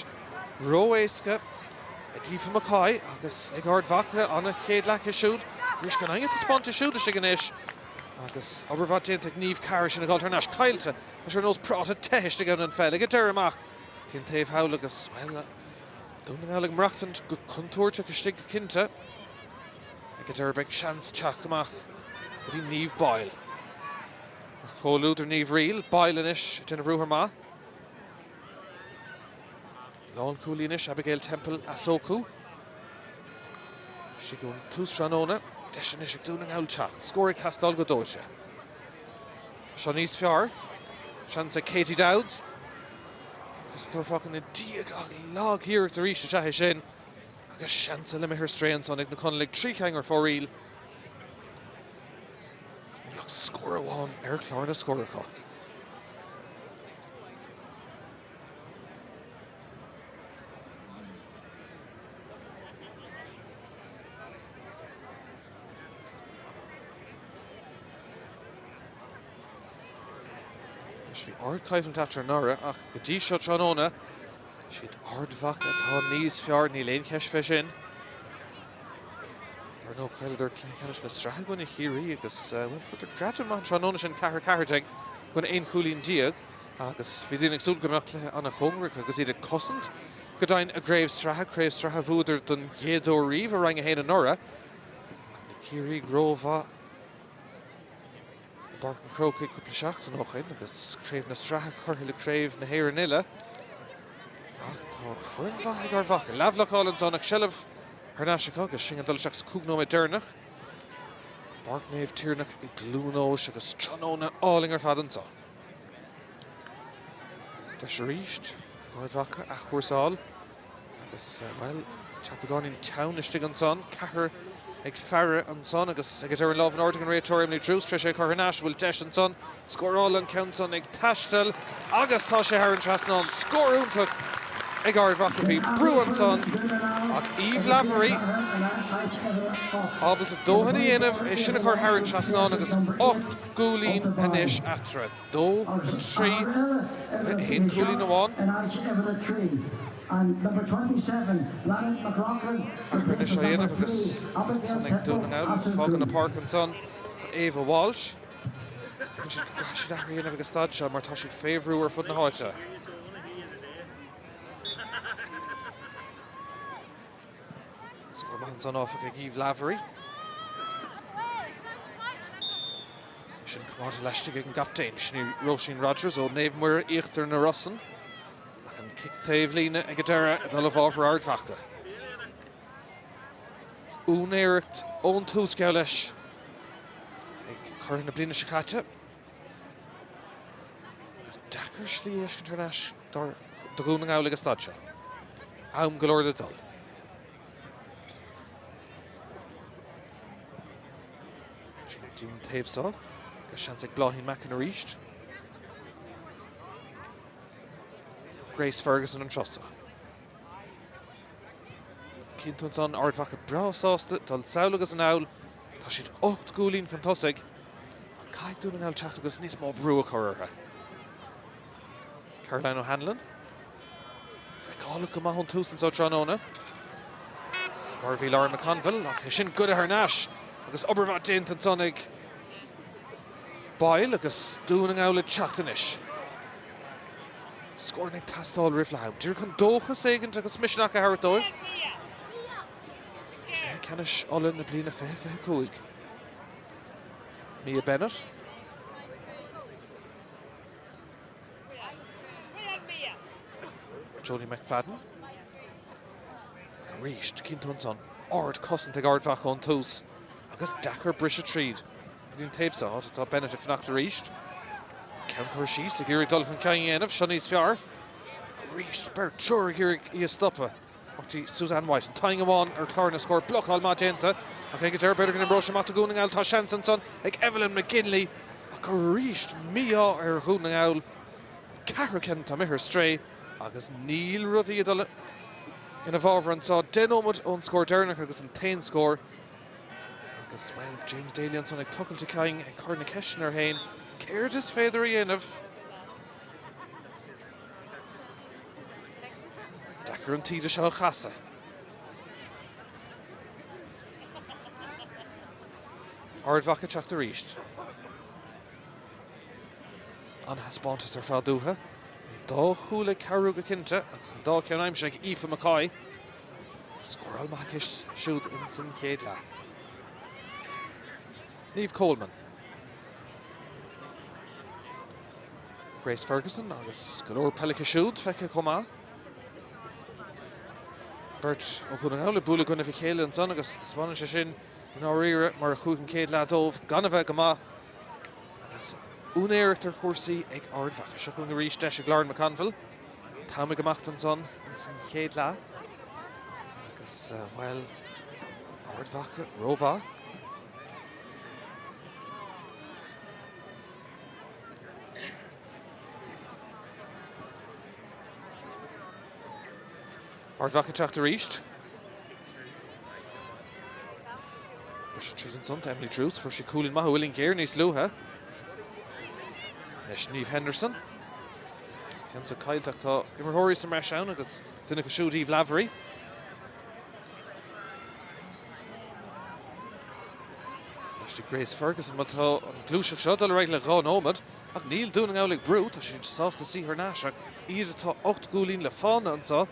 S1: Ró-éasca ag Aoife McCoy agus ag Ard Mhacha, an chéad leath aici siúd. Arís gan éinne taispeántais siúd istigh anois. Agus obair mhaith déanta ag Niamh Carr, sin ag dul thar n-ais. Caillte. Tá sé ar nós práta te istigh ann an pheil ag an deireadh amach dtí an taobh thall agus, bhuel, Dún na nGall ag maireachtaint go contúirteach istigh go cinnte. Ag an deireadh beidh seans teacht amach go dtí Niamh Boyle. Ar chomhluadar Niamh Reel, Boyle anois ag déanamh ruathar maith. Lánchúlaí anois, Abigail Temple as Eochu. Istigh ón tús tráthnóna, deis anois ag Dún na nGall teacht. Scór ag teastáil go dóite. Seo níos fearr. Seans ag Katie Dowds. Cosantóir fágtha ina diaidh ach lag-iarracht arís is ea é sin. Agus seans eile imithe ar strae ansan ag na Conallaigh, 3 cheann ar fóraoil. Agus níl ach scór amháin ar chlár na scór acu. Anois bhí ardchoimhlint eatarthu anuraidh ach go dtí seo tráthnóna, is iad Ard Mhacha atá níos fearr, níl aon cheist fé sin. Dar ndóigh, chailleadar cluiche ceannais na sraithe i gcoinne Chiarraí agus bhuel, fuaireadar greadadh maith an tráthnóna sin, 4-14 i gcoinne 11 chúilín agus bhí daoine ag súil go mbeadh cluiche an-chóngarach agus iad ag cosaint go deimhin a gcraobh sraithe, craobh sraithe a bhuadar don gcéad uair riamh i Roinn 1 anuraidh. Ach na Ciarraígh rómhaith i bPáirc an Chrócaigh cúpla seachtain ó shin agus craobh na sraithe curtha le craobh na hÉireann uile. Ach tá foireann mhaith ag Ard Mhacha. Leathbhlocáil ansan ach seilbh thar n-ais acu agus sinn ag dul isteach sa 5 nóiméad deireanach. I bPáirc Naomh Tiarnach i gCluain Eois agus tráthnóna álainn ar fad anseo. Deis arís ag Ard Mhacha athchúrsáil. Agus, bhuel, teacht beagáinín teann istigh ansan, ceathrar ag faire ansan agus ag an deireadh an lámh in airde ag an réiteoir Emily Druce tar éis é a chur thar n-ais. Bhfuil deis ansan scóráil an ceann san ag taisteal agus tá sé thar an trasnán. Scór iontach ag Ard Mhacha. Bhí brú ansan ach Eve Lavery ábalta dóthain a dhéanamh é sin a chur thar an trasnán agus 8 gcúilín anois eatarthu. 2, 3, 1 cúilín amháin. Athrú anois á dhéanamh agus iadsan ag Dún na nGall ag fágáil na páirce ansan. Tá Ava Walsh. Tuigeann siad go gcaithfidh siad athrú a dhéanamh ag an staid seo mar tá siad fé bhrú ar fud na háite. Scór maith ansan áfach ag Eve Lavery. Sin coimeádta laistigh ag an gcaptaen, sin í Róisín Rogers ó Naomh Muire Íochtar na Rosann. Ach an cic taobh líne ag an deireadh ag dul i bhfabhar Ard Mhacha. Úinéireacht ón tús geall leis ag curaidh na bliana seo caite. Agus deacair slí a fheiscint thar n-ais do Dhún na nGall ag an staid seo. Am go leor le dul. Sin go dtí an taobh seo. Agus seans ag Bláithín Mackin arís. Grace Ferguson an tráth seo. Cinnte ansan, Ard Mhacha breá sásta dul sall agus anall. Tá siad 8 gcúilín chun tosaigh. Ach caithfidh Dún na nGall teacht agus níos mó brú a chur orthu. Caroline O'Hanlon. Feiceálach go maith ón tús anseo tráthnóna. Mar a bhí Lauren McConville, ach é sin goidte thar n-ais agus obair mhaith déanta ansan ag Boyle agus Dún na nGall ag teacht anois. Scóranna ag teastáil roimh leath am. Díreach chun dóchas éigint agus misneach a thabhairt dóibh. Cluiche ceannais Uladh na bliana 2025. Mia Bennett. Jodie McFadden. Arís, cíonn tú ansan, ard cosaint ag Ard Mhacha ón tús agus deacair briseadh tríd go dtí an taobh seo, áit atá Bennett ag fanacht arís. Ceann curtha síos ag iarraidh dul chun cinn a dhéanamh, seo níos fearr. Ach arís, beirt, triúr ag iarraidh í a stopadh. Amach go dtí Suzanne White, an t-aon amháin ar chlár na scór, blocáil maith déanta ach ag an deireadh b'fhéidir go n-imreoidh sé amach do Dhún na nGall. Tá seans ansan ag Evelyn McGinley ach arís mí-ádh ar Dhún na nGall. Ceathrú ceann atá imithe ar strae agus níl rudaí ag dul ina bhfabhar anseo. 10 nóiméad ón scór deireanach agus an t-aon scór agus, bhuel, James Daly ansan ag tochailt a chinn, ag cur na ceisteanna air féin, céard is féidir a dhéanamh? Deacair an taoide seo a chasadh. Ard Mhacha ag teacht arís. An-thaispeántas ar fad uathu. An dá chúl ag cabhrú go cinnte agus an dá cheann aimsithe ag Aoife McCoy. Scóráil maith aici siúd ins an chéad leath. Niamh Coleman. Grace Ferguson agus go leor peile aici siúd feicthe chomh maith. Beirt ó Dhún na nGall ag bualadh i gcoinnibh a chéile ansan agus taispeánann sé sin i ndáiríre mar a chuaigh an chéad leath dóibh gan a bheith go maith agus úinéireacht ar chúrsaí ag Ard Mhacha. Seo chugainn arís deis ag Lauren McConville. An t-am ag imeacht ansan ins an chéad leath agus, bhuel, Ard Mhacha rómhaith. Ard Mhacha ag teacht arís. Briseadh tríd ansan tá Emily Druce, fuair sí cúilín maith ó uillinn ghéar níos luaithe. Anois Niamh Henderson. Ceann san caillte ach tá imreoirí sa mbreis ann agus duine acu siúd Eve Lavery. Anois Grace Ferguson, bhuel tá an ghluaiseacht seo ag dul ar aghaidh le 2 nóiméad ach níl Dún na nGall ag brú, tá siad sásta suí thar n-ais ach iad atá 8 gcúilín le fána anseo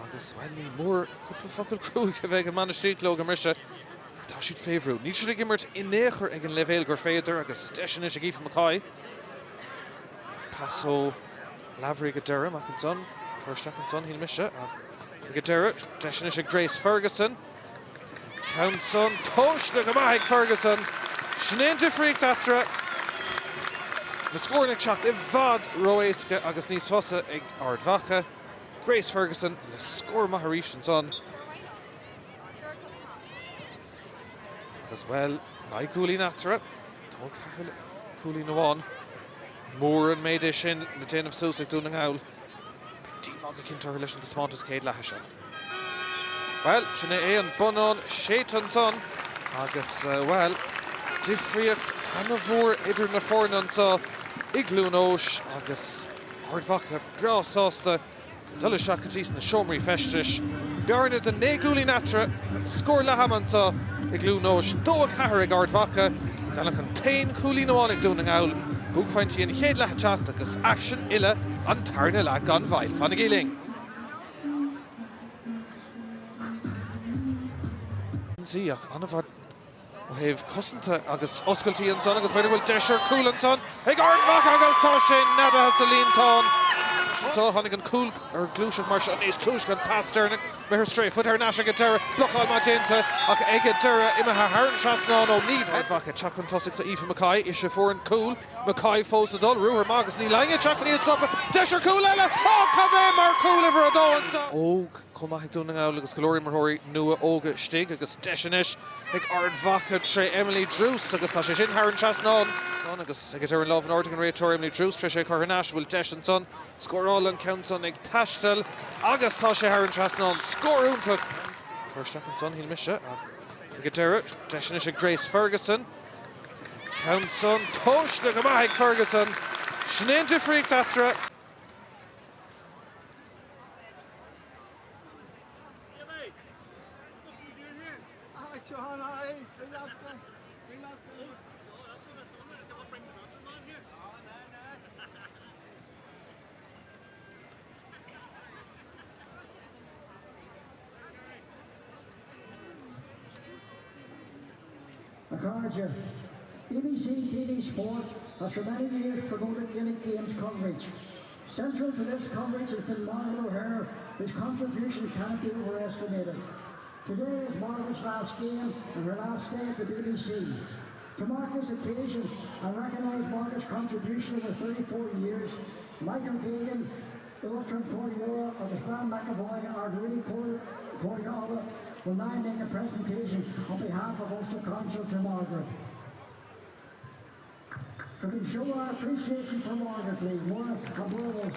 S1: agus, bhuel, ní mór cúpla focal cruaidh a bheith ag an mbainistíocht leo go mbriseadh mar tá siad fé bhrú. Níl siad ag imirt in aon chor ag an leibhéal gur féidir agus deis anois ag Aoife McCoy. Pas ó Lavery ag an deireadh, amach ansan, cur isteach ansan, shíl mise, ach ag an deireadh, deis anois ag Grace Ferguson. Ceann san tomhaiste go maith ag Ferguson. Sin é an difríocht eatarthu. Na scóranna ag teacht i bhfad ró-éasca agus níos fusa ag Ard Mhacha. Grace Ferguson le scór maith arís ansan. Agus, bhuel, 9 gcúilín eatarthu. 2 4 le cúilín amháin. Mór an méid é sin le déanamh suas ag Dún na nGall. Beidh díomá go cinnte orthu leis an taispeántas céad leatha seo. Bhuel, sin é an bonnán séidte ansan agus, bhuel, difríocht ana-mhór idir na foirne anseo i gCluain Eois agus Ard Mhacha breá sásta dul isteach go dtí sna seomraí feistis. Bearna de 9 gcúilín eatarthu, an scór leath-ama anseo i gCluain Eois, 2, 4 ag Ard Mhacha, gan ach an t-aon chúilín amháin ag Dún na nGall. Buaicphointí an chéad leath ag teacht agus aicsean uile an tarna leath gan mhoill. Fanaigí linn! Ionsaí ach an-mhaith ó thaobh cosanta agus oscailtí ansan agus b'fhéidir go bhfuil deis ar chúl ansan ag Ard Mhacha agus tá sé neadaithe sa líontán. Anseo tháinig an cúl ar ghluaiseacht mar seo níos túisce an pas deireanach imithe ar strae faighte thar n-ais ag an deireadh blocáil maith déanta ach ag an deireadh imithe thar an trasnán ó Niamh Ard Mhacha teacht chun tosaigh do Aoife McCoy ise a fuair an cúl. McCoy fós ag dul, ruathar maith agus níl éinne ag teacht chun í a stopadh. Deis ar chúl eile! Ó, cad é mar chúl uimhir a dó anseo! Óg chomh maith ag Dún na nGall agus go leor imreoirí nua óga istigh agus deis anois ag Ard Mhacha tré Emily Druce agus tá sé sin thar an trasnán. Agus ag an deireadh an lámh in airde ag an réiteoir Emily Druce tar éis é a chur thar n-ais. Bhfuil deis ansan scórála an ceann san ag taisteal agus tá sé thar an trasnán. Scór iontach! Cur isteach ansan, shíl mise, ach ag an deireadh, deis anois ag Grace Ferguson. Ceann san tomhaiste go maith ag Ferguson. Sin é an difríocht eatarthu.
S2: A chairde, BBC TV Sport has for many years promoted Gaelic Games coverage. Central to this coverage has been Margaret O'Hare. whose contribution cannot be overestimated. Today is Margaret's last game and her last day at the BBC. To mark this occasion and recognise Margaret's contribution over 34 years, Michael Gagan, Ultra Coriola of the Span McAvoy and Rudy Coriola will now make a presentation on behalf of Ulster Council to Margaret. Can we show our appreciation for Margaret, please? More aplausos.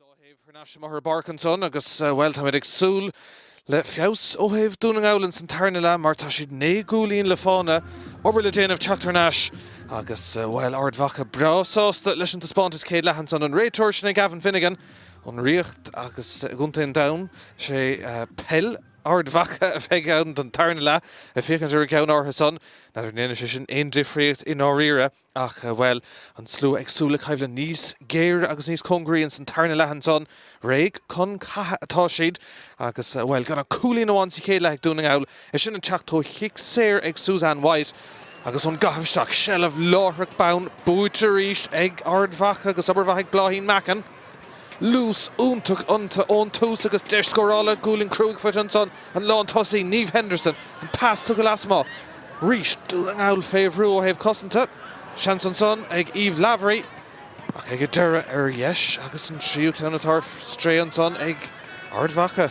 S1: dá thaobh thar n-ais amuigh ar an bpáirc ansan agus, bhuel, táimid ag súil le feabhas ó thaobh Dún na nGall ins an tarna leath mar tá siad 9 gcúilín le fána, obair le déanamh teacht thar n-ais agus, bhuel, Ard Mhacha breá sásta leis an taispeántas céad leath ansan. An réiteoir sin é Gavin Finnegan ón Ríocht agus i gContae an Dúin, sé peil Ard Mhacha a bheidh ann don tarna leath ag féachaint ar an gceann áirithe san. N'fheadar an ndéanfaidh sé sin aon difríocht i ndáiríre. Ach, bhuel, an slua ag súil le coimhlint níos géire agus níos cóngaraí ins an tarna leath ansan. Réidh chun catha atá siad agus, bhuel, gan ach cúilín amháin sa chéad leath ag Dún na nGall, é sin ag teacht ó chic saor ag Suzanne White agus ón gcaitheamh isteach, seilbh láithreach bonn buaite arís ag Ard Mhacha agus obair mhaith ag Bláithín Mackin. Luas iontach iontu ón tús agus deis scórála, gualainn chruaidh faighte ansan, an lántosaí, Niamh Henderson, an pas tugtha lasmuigh. Arís, Dún na nGall fé bhrú ó thaobh cosanta. Seans ansan ag Eve Lavery ach ag an deireadh ar dheis agus an tríú ceann atá ar strae ansan ag Ard Mhacha.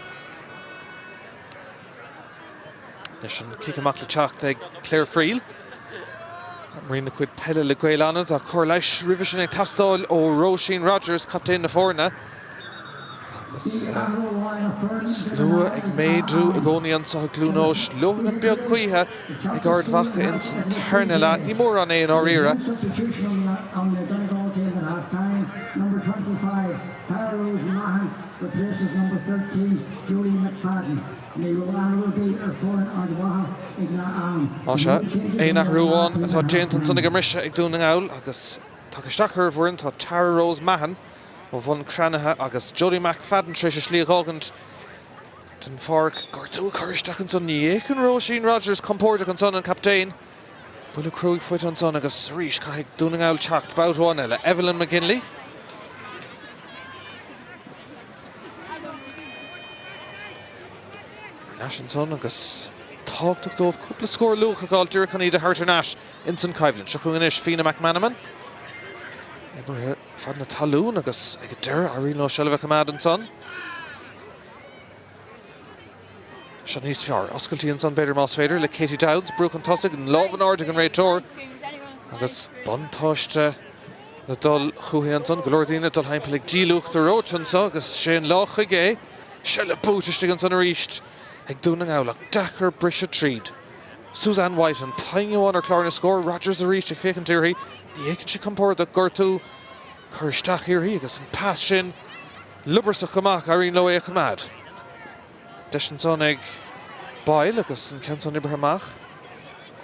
S1: Anois an cic amach le teacht ag Claire Friel. Imríonn a cuid peile le Gaeil Fhánada ach cóir leighis roimhe sin ag teastáil ó Róisín Rogers, captaen na foirne. Agus slua ag méadú i gcónaí anseo i gCluain Eois. Leoithne beag gaoithe ag Ard Mhacha ins an tarna leath. Ní mórán é i ndáiríre. Más ea, aon athrú amháin atá déanta ansan ag an mbriseadh ag Dún na nGall agus tagtha isteach ar an bhfoireann tá Tara Rose Mahon ó Bhun Cranncha agus Jodie McFadden tar éis a slí a dh'fhágaint den pháirc. Gortú ag cur isteach ansan. Ní fhéachann Róisín Rogers compordach ansan, an captaen. Buille cruaidh faighte ansan agus arís caithfidh Dún na nGall teacht babhta amháin eile. Evelyn McGinley. Thar n-ais ansan agus tábhachtach dóibh cúpla scór luath a fháil díreach chun iad a thabhairt thar n-ais ins an choimhlint. Seo chugainn anois Fíona McManamon. Oibrithe fad na talún agus ag an deireadh éiríonn leo seilbh a choimeád ansan. Seo níos fearr. Oscailtí ansan b'fhéidir más féidir le Katie Dowds. Brú chun tosaigh, an lámh in airde ag an réiteoir agus buntáiste le dul chuici ansan. Go leor daoine ag dul thimpeall ag díol uachtar reoite anseo agus sé an lá chuige é. Seilbh buaite istigh ansan arís ag Dún na nGall ach deacair briseadh tríd. Suzanne White an t-aon amháin ar chlár na scór. Rogers arís ag féachaint uirthi. Ní fhéachann sí compordach. Gortú cur isteach uirthi agus an pas sin liobrasach go maith ach éiríonn leo é a choimeád. Deis ansan ag Boyle agus an ceann san oibrithe amach.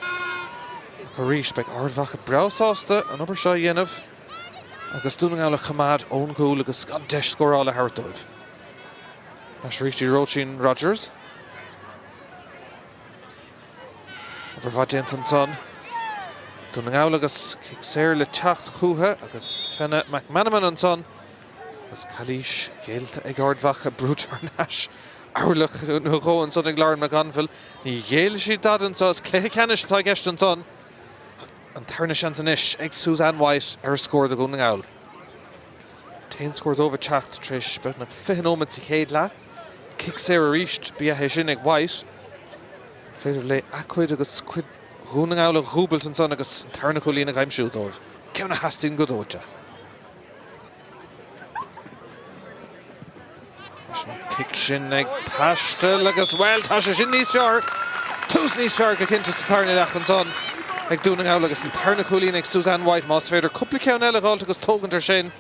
S1: Ach arís beidh Ard Mhacha breá sásta an obair seo a dhéanamh agus Dún na nGall a choimeád ón gcúl agus gan deis scórála a thabhairt dóibh. Anois arís í Róisín Rogers. Obair mhaith déanta ansan. Dún na nGall agus cic saor le teacht chucu agus Fenna McManamon ansan agus calaois géillte ag Ard Mhacha brúite thar n-ais orlach nó dhó ansan ag Lauren McGonville. Ní ghéillfidh siad dada anso, is cluiche ceannais atá i gceist ansan. An tarna seans anois ag Suzanne White ar scór do Dhún na nGall. T-aon scór dóibh ag teacht tar éis beagnach 20 nóiméad sa chéad leath. Cic saor arís, ba ea é sin ag White. An féidir léi a cuid agus cuid Dhún na nGall a dhúbailt ansan agus an tarna cúilín a aimsiú dóibh? Ceann a theastaíonn go dóite. Leis an cic sin ag taisteal agus, bhuel, tá sé sin níos fearr! Tús níos fearr go cinnte sa tarna leath ansan ag Dún na nGall agus an tarna cúilín ag Suzanne White. Más féidir cúpla ceann eile a dh'fháilt agus tógaint ar sin,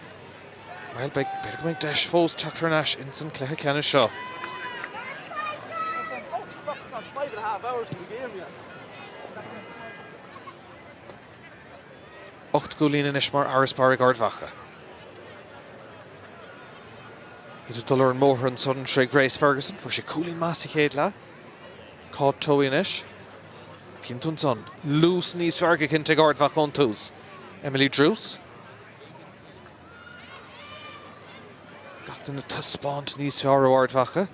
S1: bhuel, beidh, b'fhéidir go mbeidh deis fós teacht thar n-ais ins an cluiche ceannais seo. 8 gcúilín anois mar fharasbarr ag Ard Mhacha. Iad ag dul ar an mbóthar ansan tré Grace Ferguson. Fuair sí cúilín maith sa chéad leath. Cáit Towey anois. Cinnte ansan. Luas níos fearr go cinnte ag Ard Mhacha ón tús. Emily Druce. Gach duine ag taispeáint níos fearr ó Ard Mhacha.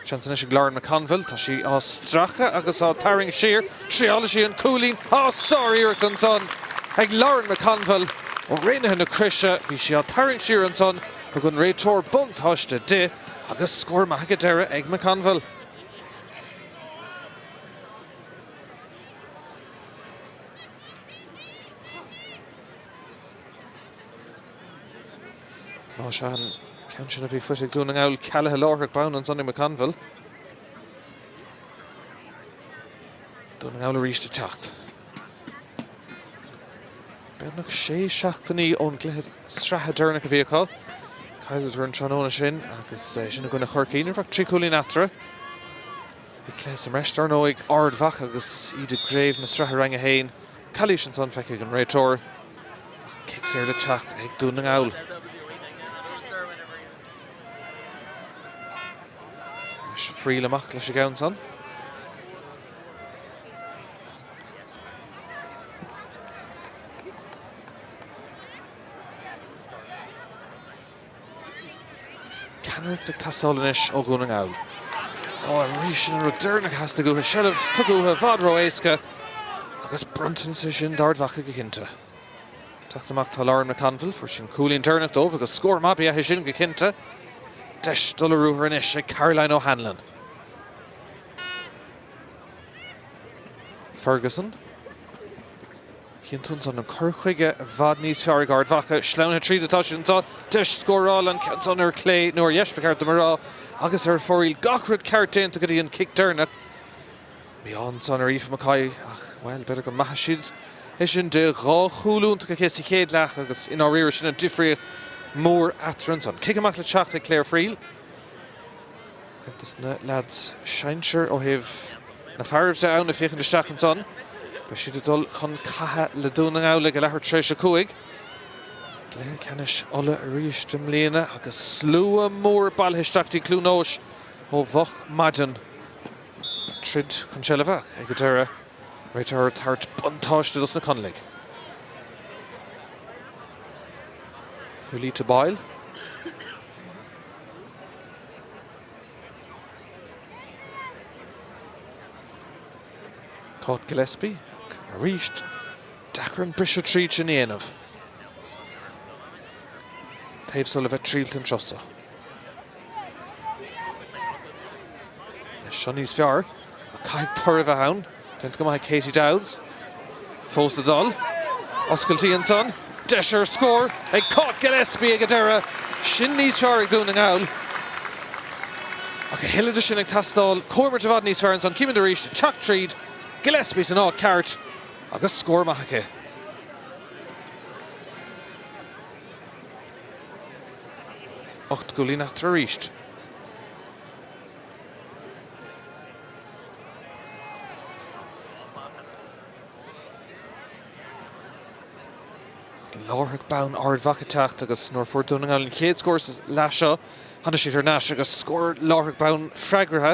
S1: Seans anois ag Lauren McConville. Tá sí á stracadh agus á tarraingt siar. Triálfaidh sí an cúilín. Á, sár-iarracht ansan ag Lauren McConville ó raonaithe na croise. Bhí sí á tarraingt siar ansan. Thug an réiteoir buntáiste di agus scór maith ag an deireadh ag McConville. Más ea an. Ceann sin a bhí faighte ag Dún na nGall cealaithe láithreach bonn ansan ag McConville. Dún na nGall arís ag teacht. Beagnach sé seachtainí ón gcluiche sraithe deireanach a bhí acu. Chailleadar an tráthnóna sin agus sin i gcoinne Chorcaí. Ní raibh ach 3 chúilín eatarthu. Bhí cluiche sa mbreis dar ndóigh ag Ard Mhacha agus iad i gcraobh na sraithe Rang 1. Calaois ansan feicthe ag an réiteoir agus an cic saor le teacht ag Dún na nGall. Anois Friel amach leis an gceann san. Ceannaireacht ag teastáil anois ó Dhún na nGall. Ó, arís sin an rud deireanach a theastaigh uathu, seilbh tugtha uathu i bhfad ró-éasca agus bronntanas é sin d'Ard Mhacha go cinnte. Teacht amach tá Lauren McConville, fuair sí an cúilín deireanach dóibh agus scór maith ba ea é sin go cinnte. Deis dul ar ruathar anois ag Caroline O'Hanlon. Ferguson. Chíonn tú ansan an cur chuige i bhfad níos fearr ag Ard Mhacha. Sleamhnaithe tríd atá siad anso. Deis scórála an ceann san ar clé nó ar dheis ba cheart dom a rá agus ar fóraoil. Gach rud ceart déanta go dtí an cic deireanach. Mí-ádh ansan ar Aoife McCoy ach, bhuel, b'fhéidir go maithfidh siad é sin di. Dhá chúl iontach aici sa chéad leath agus i ndáiríre sin an difríocht mhór eatarthu ansan. Cic amach le teacht ag Claire Friel. Cuid de na leaids sinsir ó thaobh na fearaibh de ann ag féachaint isteach ansan. Beidh siad ag dul chun catha le Dún na nGall ag a leathuair tar éis 5. Cluiche ceannais Uladh arís i mbliana agus slua mór bailithe isteach dtí Cluain Eois ó mhoch maidin. Troid chun seilbhe ach ag an deireadh, réiteoir ag tabhairt buntáiste dos na Conallaigh. Julitta Boyle. Cáit Gillespie, arís, deacair an briseadh tríd sin a dhéanamh. Taobh seo le bheith triailte anseo sa. Seo níos fearr, ach caithfidh toradh a bheith ann. Déanta go maith ag Katie Dowds. Fós ag dul. Oscailtí ansan. Deis ar scór ag Cáit Gillespie ag an deireadh. Sin níos fearr ag Dún na nGall. Ach a thuilleadh de sin ag teastáil. Comhimirt i bhfad níos fearr ansan. Címid arís. Teacht tríd. Gillespie san áit ceart agus scór maith aici. 8 gcúilín eatarthu arís. Láithreach bonn Ard Mhacha ag teacht agus nuair a fuair Dún na nGall an chéad scór sa leath seo, tháinig siad thar n-ais agus scór láithreach bonn freagartha.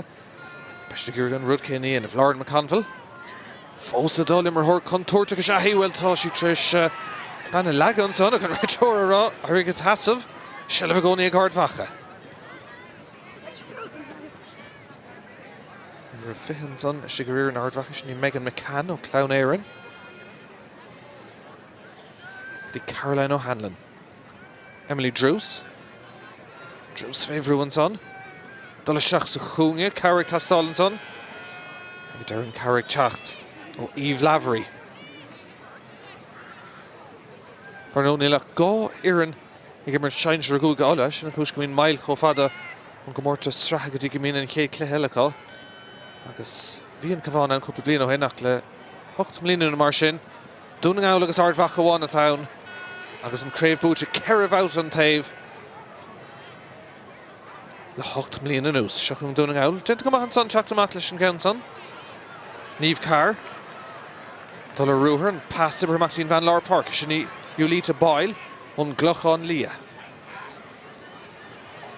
S1: Beidh siad ag iarraidh an rud céanna a dhéanamh. Lauren McConville fós ag dul, imreoir contúirteach is ea í, bhuel tá sí tar éis bean a leagadh ansan ach an réiteoir ag rá éirigh id sheasamh, seilbh i gcónaí ag Ard Mhacha. Uimhir 20 ansan istigh ar fhoireann Ard Mhacha, sin í Megan McCann ó Clann Éireann. Go dtí Caroline O'Hanlon. Emily Druce. Druce fé bhrú ansan. Dul isteach sa chúinne, cabhair ag teastáil ansan. Ag deireadh an cabhair ag teacht ó Eve Lavery. Ar ndóigh níl ach 2 fhoireann ag imirt sinsir i gCúige Uladh. Sin an chúis go mbíonn moill chomh fada ón gcomórtas sraithe go dtí go mbíonn an chéad chluiche eile acu. Agus bhí an Cabhán ann cúpla bliain ó shin ach le hocht mbliana nó mar sin, Dún na nGall agus Ard Mhacha amháin atá ann agus an craobh buaite ceithre bhabhta an taobh le hocht mbliana anuas. Seo chugainn Dún na nGall. Déanta go maith ansan teacht amach leis an gceann san. Niamh Carr. Dul ar ruathar, an pas oibrithe amach dtí'n bhean lár páirce, sin í Julitta Boyle ón gClochán Liath.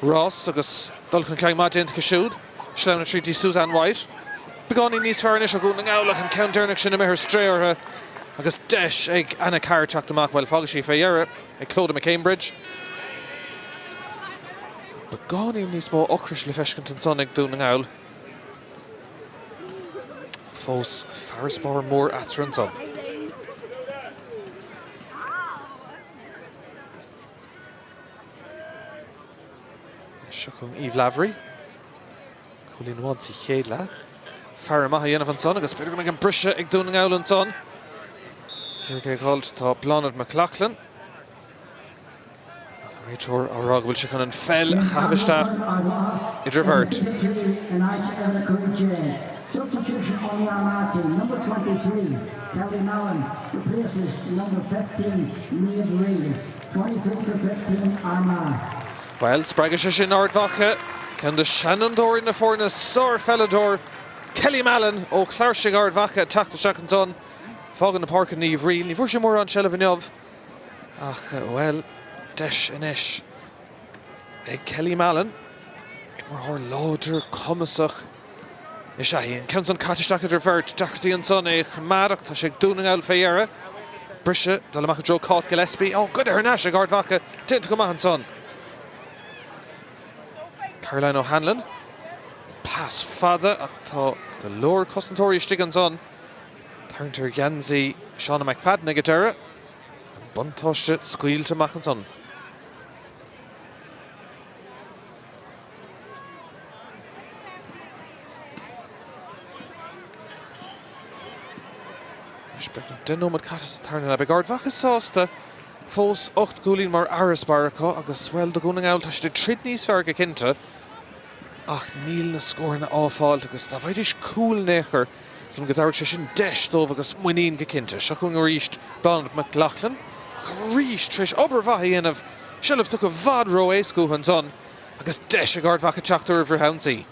S1: Rás agus dul chun cinn maith déanta aici siúd. Sleamhnaithe tríd dtí Suzanne White. Beagáinín níos fearr anois ó Dhún na nGall ach an ceann deireanach sin imithe ar strae orthu agus deis ag Anna Carr teacht amach. Bhuel, fágfaidh sí fé dheireadh ag Clodagh McCambridge. Beagáinín níos mó ocrais le feiscint ansan ag Dún na nGall. Fós farasbarr mór eatarthu ansan. Seo chugainn Eve Lavery. Cúilín amháin sa chéad leath. Faire maith a dhéanamh ansan agus b'fhéidir go mbeidh an briseadh ag Dún na nGall ansan. Cé ag dul tá Bláthnaid McLaughlin. Réiteoir á rá go bhfuil sé chun an pheil a chaitheamh isteach idir bheirt.
S2: Substitution on the Armagh team, number 23, Kelly Mallon, replaces number 15, Niamh Reid, 23 to 15, Armagh.
S1: Bhuel, spreagfaidh sé sin Ard Mhacha, ceann de sheanfhondúirí na foirne, sárpheileadóir Kelly Mallon ó Chláirsigh Ard Mhacha ag teacht isteach ansan. Fágann na páirce Niamh Reid. Ní bhfuair sí mórán seilbh inniu ach, bhuel, deis anois ag Kelly Mallon, imreoir láidir, cumasach is ea í. An ceann san caite isteach idir bheirt, deacrachtaí ansan é a choimeád ach tá sé ag Dún na nGall fé dheireadh. Briseadh, dul amach i dtreo Cáit Gillespie. Ó, goidte thar n-ais ag Ard Mhacha, déanta go maith ansan. Caroline O'Hanlon. Pas fada ach tá go leor cosantóirí istigh ansan. Tarraingt ar gheansaí Shauna McFadden ag an deireadh. An buntáiste scaoilte amach ansan. Anois beagnach 10 nóiméad caite sa tarna leath. Beidh Ard Mhacha sásta fós 8 gcúilín mar fharasbarr acu agus, bhuel, do Dhún na nGall tá siad ag troid níos fearr go cinnte ach níl na scóranna á fáilt agus dá bhfaighidís cúl in aon chor, Is dóigh liom go dtabharfadh sé sin deis dóibh agus muinín go cinnte. Seo chugainn arís Bláthnaid McLaughlin ach arís tar éis obair mhaith a dhéanamh, seilbh tugtha i bhfad ró-éasca uathu ansan agus deis ag Ard Mhacha teacht ar an bhfrithionsaí.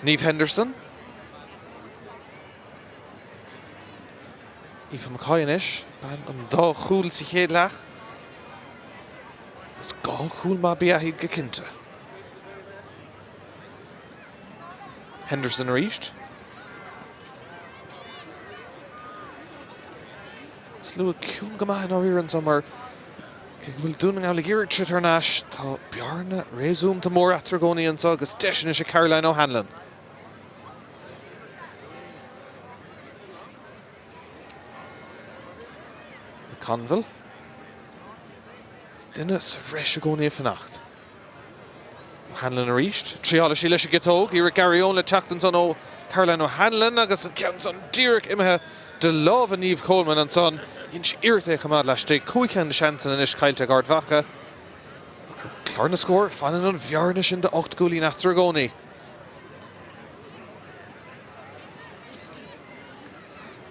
S1: Niamh Henderson. Aoife McCoy anois, bean an dá chúl sa chéad leath agus dhá chúl maith ba ea iad go cinnte. Henderson arís. Slua ciúin go maith i ndáiríre anseo mar cé go bhfuil Dún na nGall ag iarraidh troid thar n-ais, tá bearna réasúnta mór eatarthu i gcónaí anseo agus deis anois ag Caroline O'Hanlon. McConville. Duine sa bhreis i gcónaí ag fanacht. O'Hanlon arís. Triálfaidh sí leis an gciotóg. Iarracht Gary Owen le teacht ansan ó Caroline O'Hanlon agus an ceann san díreach imithe de lámha Niamh Coleman ansan. Dhein sí iarracht é a choimeád laistigh. Cúig cheann de sheansanna anois caillte ag Ard Mhacha. Ach ar chlár na scór, fanann an bhearna sin de 8 gcúilín eatarthu i gcónaí.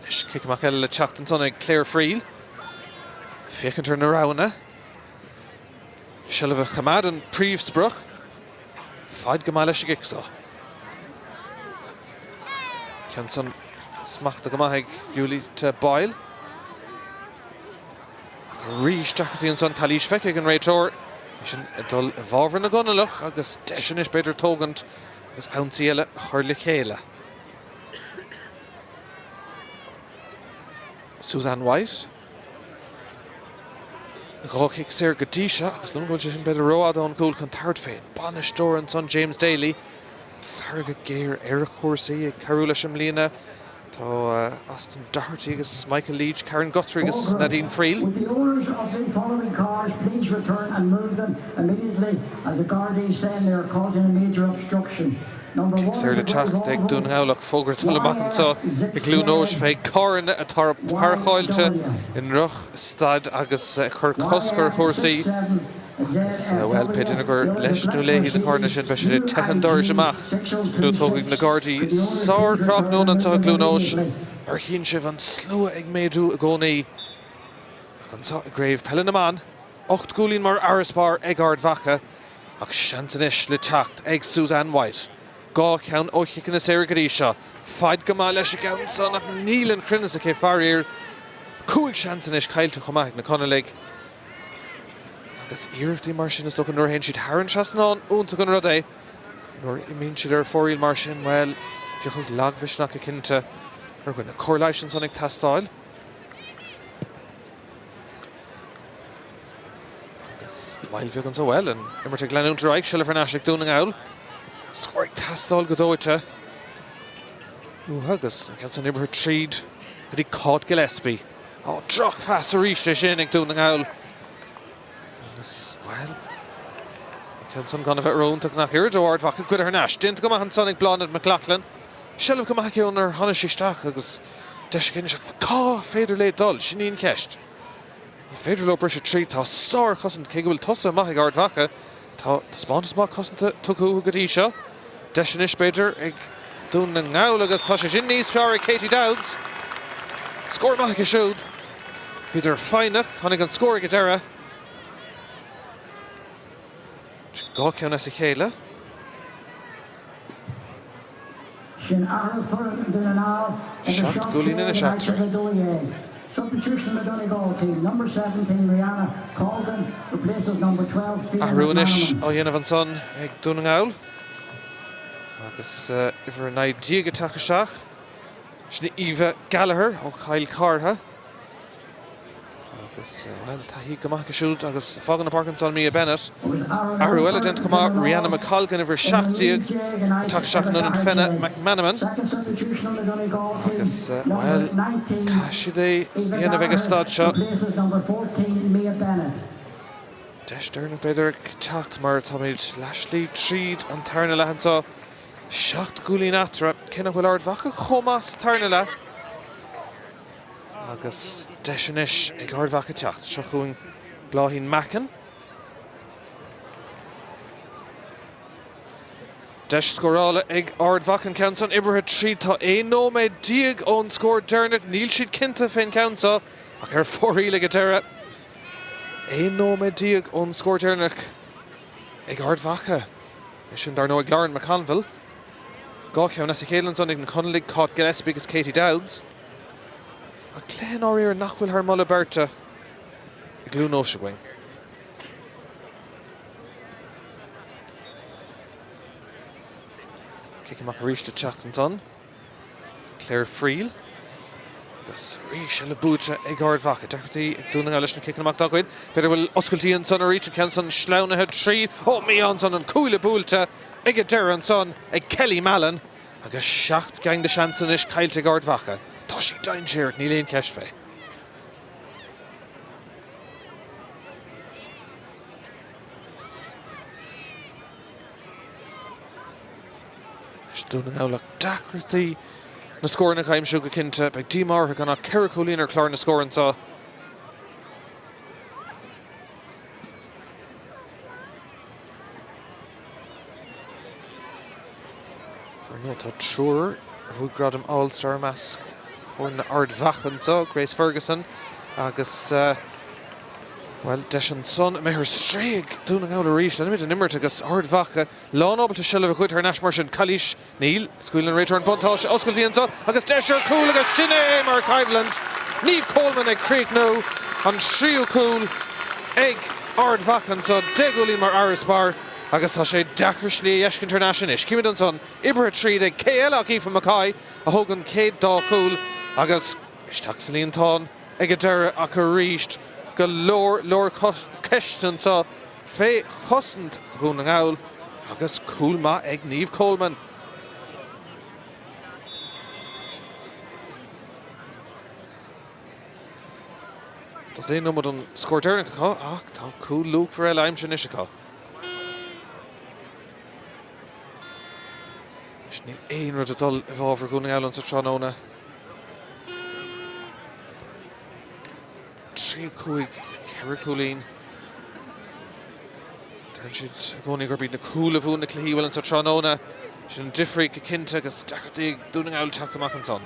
S1: Anois cic amach eile le teacht ansan ag Claire Friel. Féachaint ar na roghanna. Seilbh a choimeád an príomhsprioc. Faid go maith leis an gcic seo. Ceann san smachtaithe go maith ag Julieta Boyle. Ach arís deacrachtaí ansan, calaois feicthe ag an réiteoir. É sin ag dul i bhfabhar na gConallach agus deis anois b'fhéidir tógaint agus ionsaí eile a chur le chéile. Suzanne White. Dhá chic saor go dtí seo agus dóigh liom go bhfuil sé sin b'fhéidir rófhada ón gcúl chun tabhairt fén bainisteoir ansan James Daly. Faire go géar ar chúrsaí ag cabhrú leis i mbliana tá Austin Doherty agus Michael Leitch, Karen Guthrie agus Nadine Friel.
S2: Would the owners of the following cars please return and move them immediately as the Gardaí saying they are causing a major obstruction.
S1: Cic saor le teacht ag Dún na nGall ach fógra ag dul amach anseo i gCluain Eois fé carranna atá páirceáilte i ndroch-staid agus ag cur cosc ar chúrsaí agus, bhuel, pé duine gur leis nó léi na carranna sin, beidh siad ag teitheadh an dorais amach nó tógfaidh na Gardaí sár-thráthnóna anseo i gCluain Eois. Mar a chíonn sibh an slua ag méadú i gcónaí ach anseo i gCraobh Peile na mBan. 8 gcúilín mar fharasbarr ag Ard Mhacha ach seans anois le teacht ag Suzanne White. Dhá cheann ó chiceanna saora go dtí seo. Faid go maith leis an gceann san ach níl an cruinneas aici faraor. Cúig seans anois caillte chomh maith ag na Conallaigh agus iarrachtaí mar sin is dócha nuair a théann siad thar an trasnán, iontach an rud é. Nuair a imíonn siad ar fóraoil mar sin, bhuel, thiocfadh lagmhisneach go cinnte ar dhuine. Cóir leighis ansan ag teastáil. Agus moill bheag anseo, bhuel, an imirt ag leanúint ar aghaidh, seilbh thar n-ais ag Dún na nGall. Scór ag teastáil go dóite uathu agus an ceann san oibrithe tríd go dtí Cáit Gillespie. Á, drochphas arís é sin ag Dún na nGall. Agus, bhuel, an ceann san gan a bheith ró-iontach nach oiread ó Ard Mhacha, goidte thar n-ais. Déanta go maith ansan ag Bláthnaid McLaughlin. Seilbh go maith aici ónar tháinig sí isteach agus deis aici anois ach cá féidir léi dul? Sin í an cheist. Ní féidir leo briseadh tríd. Tá sárchosaint, cé go bhfuil tosaithe maith ag Ard Mhacha, tá taispeántas maith cosanta tugtha uathu go dtí seo. Deis anois, b'fhéidir, ag Dún na nGall agus tá sé sin níos fearr ag Katie Dowds. Scór maith aici siúd. Bhíodar foighneach, tháinig an scór ag an deireadh. 2 ceann as a chéile.
S2: Sin athrú foireann Dhún na nGall idir
S1: 7 gcúilín anois
S2: 17
S1: eatarthu.
S2: and 12. Substitution the Donegal team, number 17 Rihanna Colgan replaces number 12 Fiona
S1: Athrú anois
S2: McManamon.
S1: á dhéanamh ansan ag Dún na nGall agus uimhir 19 ag teacht isteach. Sin í Eva Gallagher ó Chill Chartha. Agus, bhuel, taithí go maith aici siúd agus fágann an pháirc ansan Mia Bennett. Athrú eile déanta chomh maith, Rihanna McColgan, uimhir 17, ag teacht isteach in ionad Fenna McManamon. Agus, bhuel, caithfidh siad é a dhéanamh ag an staid seo. Deis deireanach b'fhéidir ag teacht mar táimid leathshlí tríd an tarna leath anseo. 7 gcúilín eatarthu, cé nach bhfuil Ard Mhacha chomh maith sa tarna leath. Agus deis anois ag Ard Mhacha teacht. Seo chugainn Bláithín Mackin. Deis scórála ag Ard Mhacha an ceann san oibrithe tríd. Tá 11 nóiméad ón scór deireanach. Níl siad cinnte fén gceann seo ach ar fóraoil ag an deireadh. 11 nóiméad ón scór deireanach ag Ard Mhacha. É sin dar ndóigh Lauren McConville. 2 cheann as a chéile ansan ag na Conallaigh, Cáit Gillespie agus Katie Dowds. Ach cluiche i ndáiríre nach bhfuil thar moladh beirte i gCluain Eois againn. Cic amach arís le teacht ansan. Claire Friel agus arís eile buaite ag Ard Mhacha. Deacrachtaí ag Dún na nGall leis na ciceanna amach dá gcuid. B'fhéidir go bhfuil oscailtí ansan arís, an ceann san sleamhnaithe tríd. Ó, mí-ádh ansan, an cuaille buailte ag an deireadh ansan ag Kelly Mallon agus 7 gceann de seans anois caillte ag Ard Mhacha. Tá sé dainséarach, níl aon cheist fé. Anois Dún na nGall ach deacrachtaí na scóranna a aimsiú go cinnte. Beidh díomá orthu gan ach 4 chúilín ar chlár na scór anseo. Dar ndóigh tá triúr a bhuaigh gradam All Star i measc foirne Ard Mhacha anseo, Grace Ferguson agus bhuel, deis ansan imithe ar strae ag Dún na nGall arís. Leanfaimid an imirt agus Ard Mhacha lán ábalta seilbh a ghoid thar n-ais mar sin. Calaois? Níl. Scaoileann an réiteoir an buntáiste. Oscailtí anseo agus deis ar chúl agus sin é mar choimhlint. Niamh Coleman ag críochnú an tríú cúl ag Ard Mhacha anseo. 10 gcúilín mar fharasbarr agus tá sé deacair slí a fheiscint thar n-ais anois. Címid ansan oibrithe tríd ag cé eile ach Aoife McCoy a thóg an chéad dá chúl agus isteach sa líontán ag an deireadh ach arís go leor leor ceisteanna anseo fé chosaint Dhún na nGall agus cúl maith ag Niamh Coleman. Tá 1 nóiméad ón scór deireanach acu ach tá cúl luachmhar eile aimsithe anois acu. Anois níl aon rud ag dul i bhfabhar Dhún na nGall anso tráthnóna. 3, 5, 4 cúilín. Deireann siad i gcónaí gurb iad na cúil a bhuann na cluichí bhuel anso tráthnóna. Sin an difríocht go cinnte agus deacrachtaí ag Dún na nGall teacht amach ansan.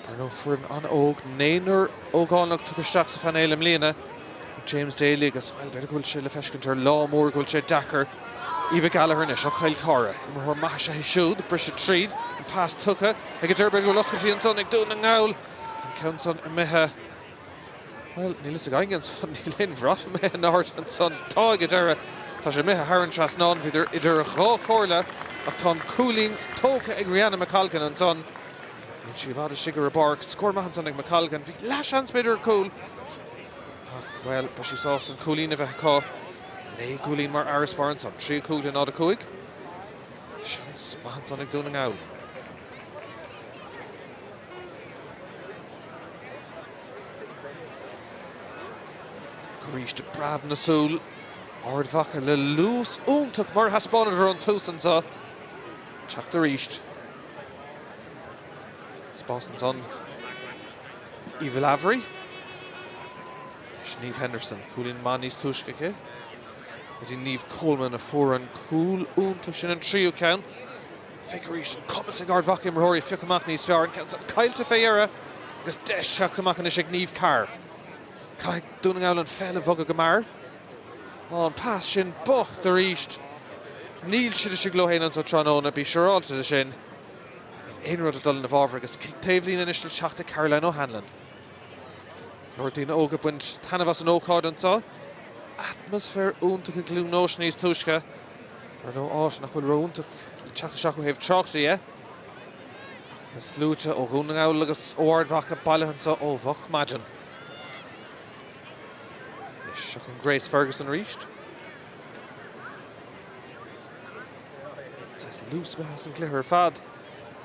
S1: Dar ndóigh, foireann an-óg, naonúr ógánach tugtha isteach sa phainéal i mbliana ag James Daly agus, bhuel, b'fhéidir go bhfuil sé le feiscint ar lá mór go bhfuil sé deacair. Eva Gallagher anois ó Chill Chartha, imreoir maith is ea í siúd, briseadh tríd, an pas tugtha ag an deireadh, b'fhéidir go bhfuil oscailtí ansan ag Dún na nGall. An ceann san imithe. Bhuel, níl fhios ag éinne ansan, níl aon bhrat imithe in airde ansan. Tá ag an deireadh. Tá sé imithe thar an trasnán. Bhíodar idir dhá chomhairle ach tá an cúilín tógtha ag Rihanna McColgan ansan. Níl sí i bhfad istigh ar an bpáirc. Scór maith ansan ag McColgan. Bhí leathsheans b'fhéidir ar chúl ach, bhuel, beidh sí sásta an cúilín a bheith acu. 9 gcúilín mar fharasbarr ansan. 3 5 le 0 5. Seans maith ansan ag Dún na nGall. Arís ag preab na súl. Ard Mhacha le luas iontach mar a thaispeánadar ón tús anseo. Teacht arís. Spás ansan. Eva Lavery. Anois Niamh Henderson. Cúilín maith níos túisce aici. Go dtí Niamh Coleman a fuair an cúl iontach sin an tríú ceann. Féach arís an cumas ag Ard Mhacha imreoirí a phiocadh amach níos fearr. An ceann san caillte fé dheireadh agus deis teacht amach anois ag Niamh Carr. Caithfidh Dún na nGall an pheil a bhogadh go mear. Tá an pas sin bocht arís. Níl siad istigh leo féin anseo tráthnóna, bí siúráilte de sin. Níl aon rud ag dul ina bhfabhar agus cic taobhlíne anois le teacht ag Caroline O'Hanlon. Go leor daoine óga ag baint taitneamh as an ócáid anseo. Atmaisféar iontach i gCluain Eois níos túisce. Ar ndóigh áit nach bhfuil ró-iontach le teacht isteach ó thaobh tráchta dhe. Ach na sluaite ó Dhún na nGall agus ó Ard Mhacha bailithe anseo ó mhoch maidin. Anois seo chugainn Grace Ferguson arís. Saghas luas imithe as an gcluiche ar fad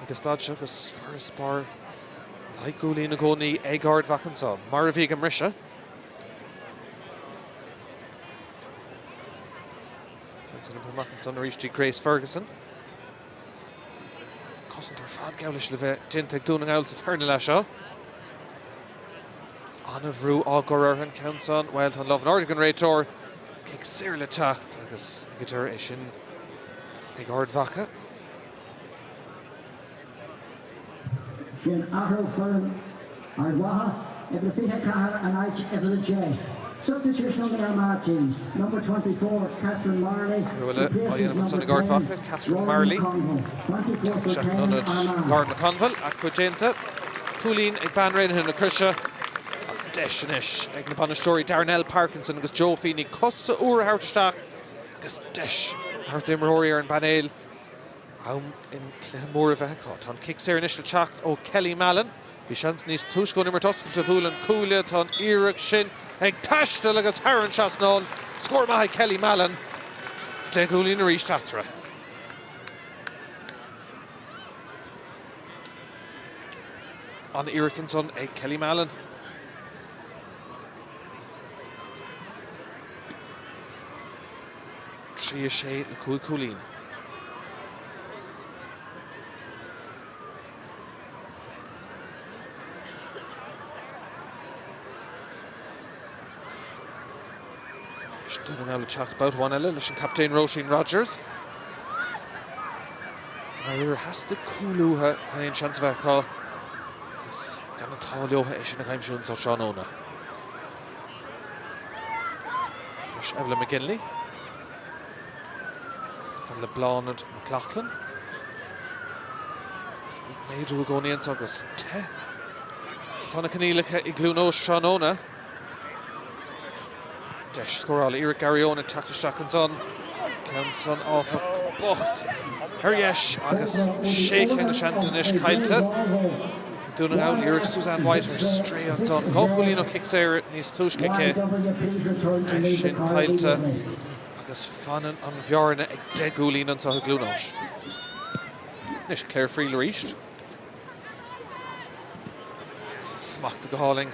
S1: ag an staid seo agus farasbarr le haghaidh cúilín i gcónaí ag Ard Mhacha anseo, mar a bhí ag an mbriseadh. Ceann amach ansan arís dtí Grace Ferguson. Cosaint ar fad geall leis le bheith déanta ag Dún na nGall sa tarna leath seo. An-bhrú á gcur orthu an ceann san. Bhuel, tá an lámh in airde ag an réiteoir. Cic saor le teacht agus ag an deireadh é sin ag Ard Mhacha.
S2: Sin athrú foireann Ard Mhacha, uimhir 24 in áit uimhir 10. Substitution on the Armagh team, number 24, Catherine Marley,
S1: Athrú eile á
S2: replaces
S1: dhéanamh ansan
S2: number
S1: ag Ard
S2: 10,
S1: Mhacha, Catherine
S2: Lauren
S1: Marley.
S2: McConville, 24
S1: Teacht
S2: for
S1: isteach in
S2: 10,
S1: ionad
S2: Armagh.
S1: Lauren McConville, acu déanta. Cúilín ag bean Raonaithe na Croise. Ach deis anois ag na bainisteoirí Darnell Parkinson agus Joe Feeney cosa úra a thabhairt isteach agus deis a thabhairt d'imreoirí ar an bpainéal am in cluiche mór a bheith acu. Tá an cic saor anois le teacht ó Kelly Mallon. Bhí seans níos túisce ón imirt oscailte bhuail an cuaille. Tá an iarracht sin ag taisteal agus thar an trasnán. Scór maith ag Kelly Mallon. 10 gcúilín arís eatarthu. An iarracht ansan ag Kelly Mallon. 3, 6 le 5 cúilín. Dún na nGall ag teacht babhta amháin eile leis an captaen Róisín Rogers. Níor theastaigh cúl uathu chun aon seans a bheith acu agus gan an t-ádh leo é sin a aimsiú anseo tráthnóna. Anois Evelyn McGinley. Fad le Bláthnaid McLaughlin. Ag méadú i gcónaí anseo agus te. Tá na coinníollacha i gCluain Eois tráthnóna. Deis scórála iarracht Gary Owen ag teacht isteach ansan. Ceann san áfach go bocht ar dheis agus sé cinn de seans anois caillte. Dún na nGall iarracht Suzanne White ar strae ansan. 2 chúilín ó chic saor níos túisce aici. Deis sin caillte agus fanann an bhearna ag 10 gcúilín anseo i gCluain Eois. Anois Claire Friel arís. Smachta go hálainn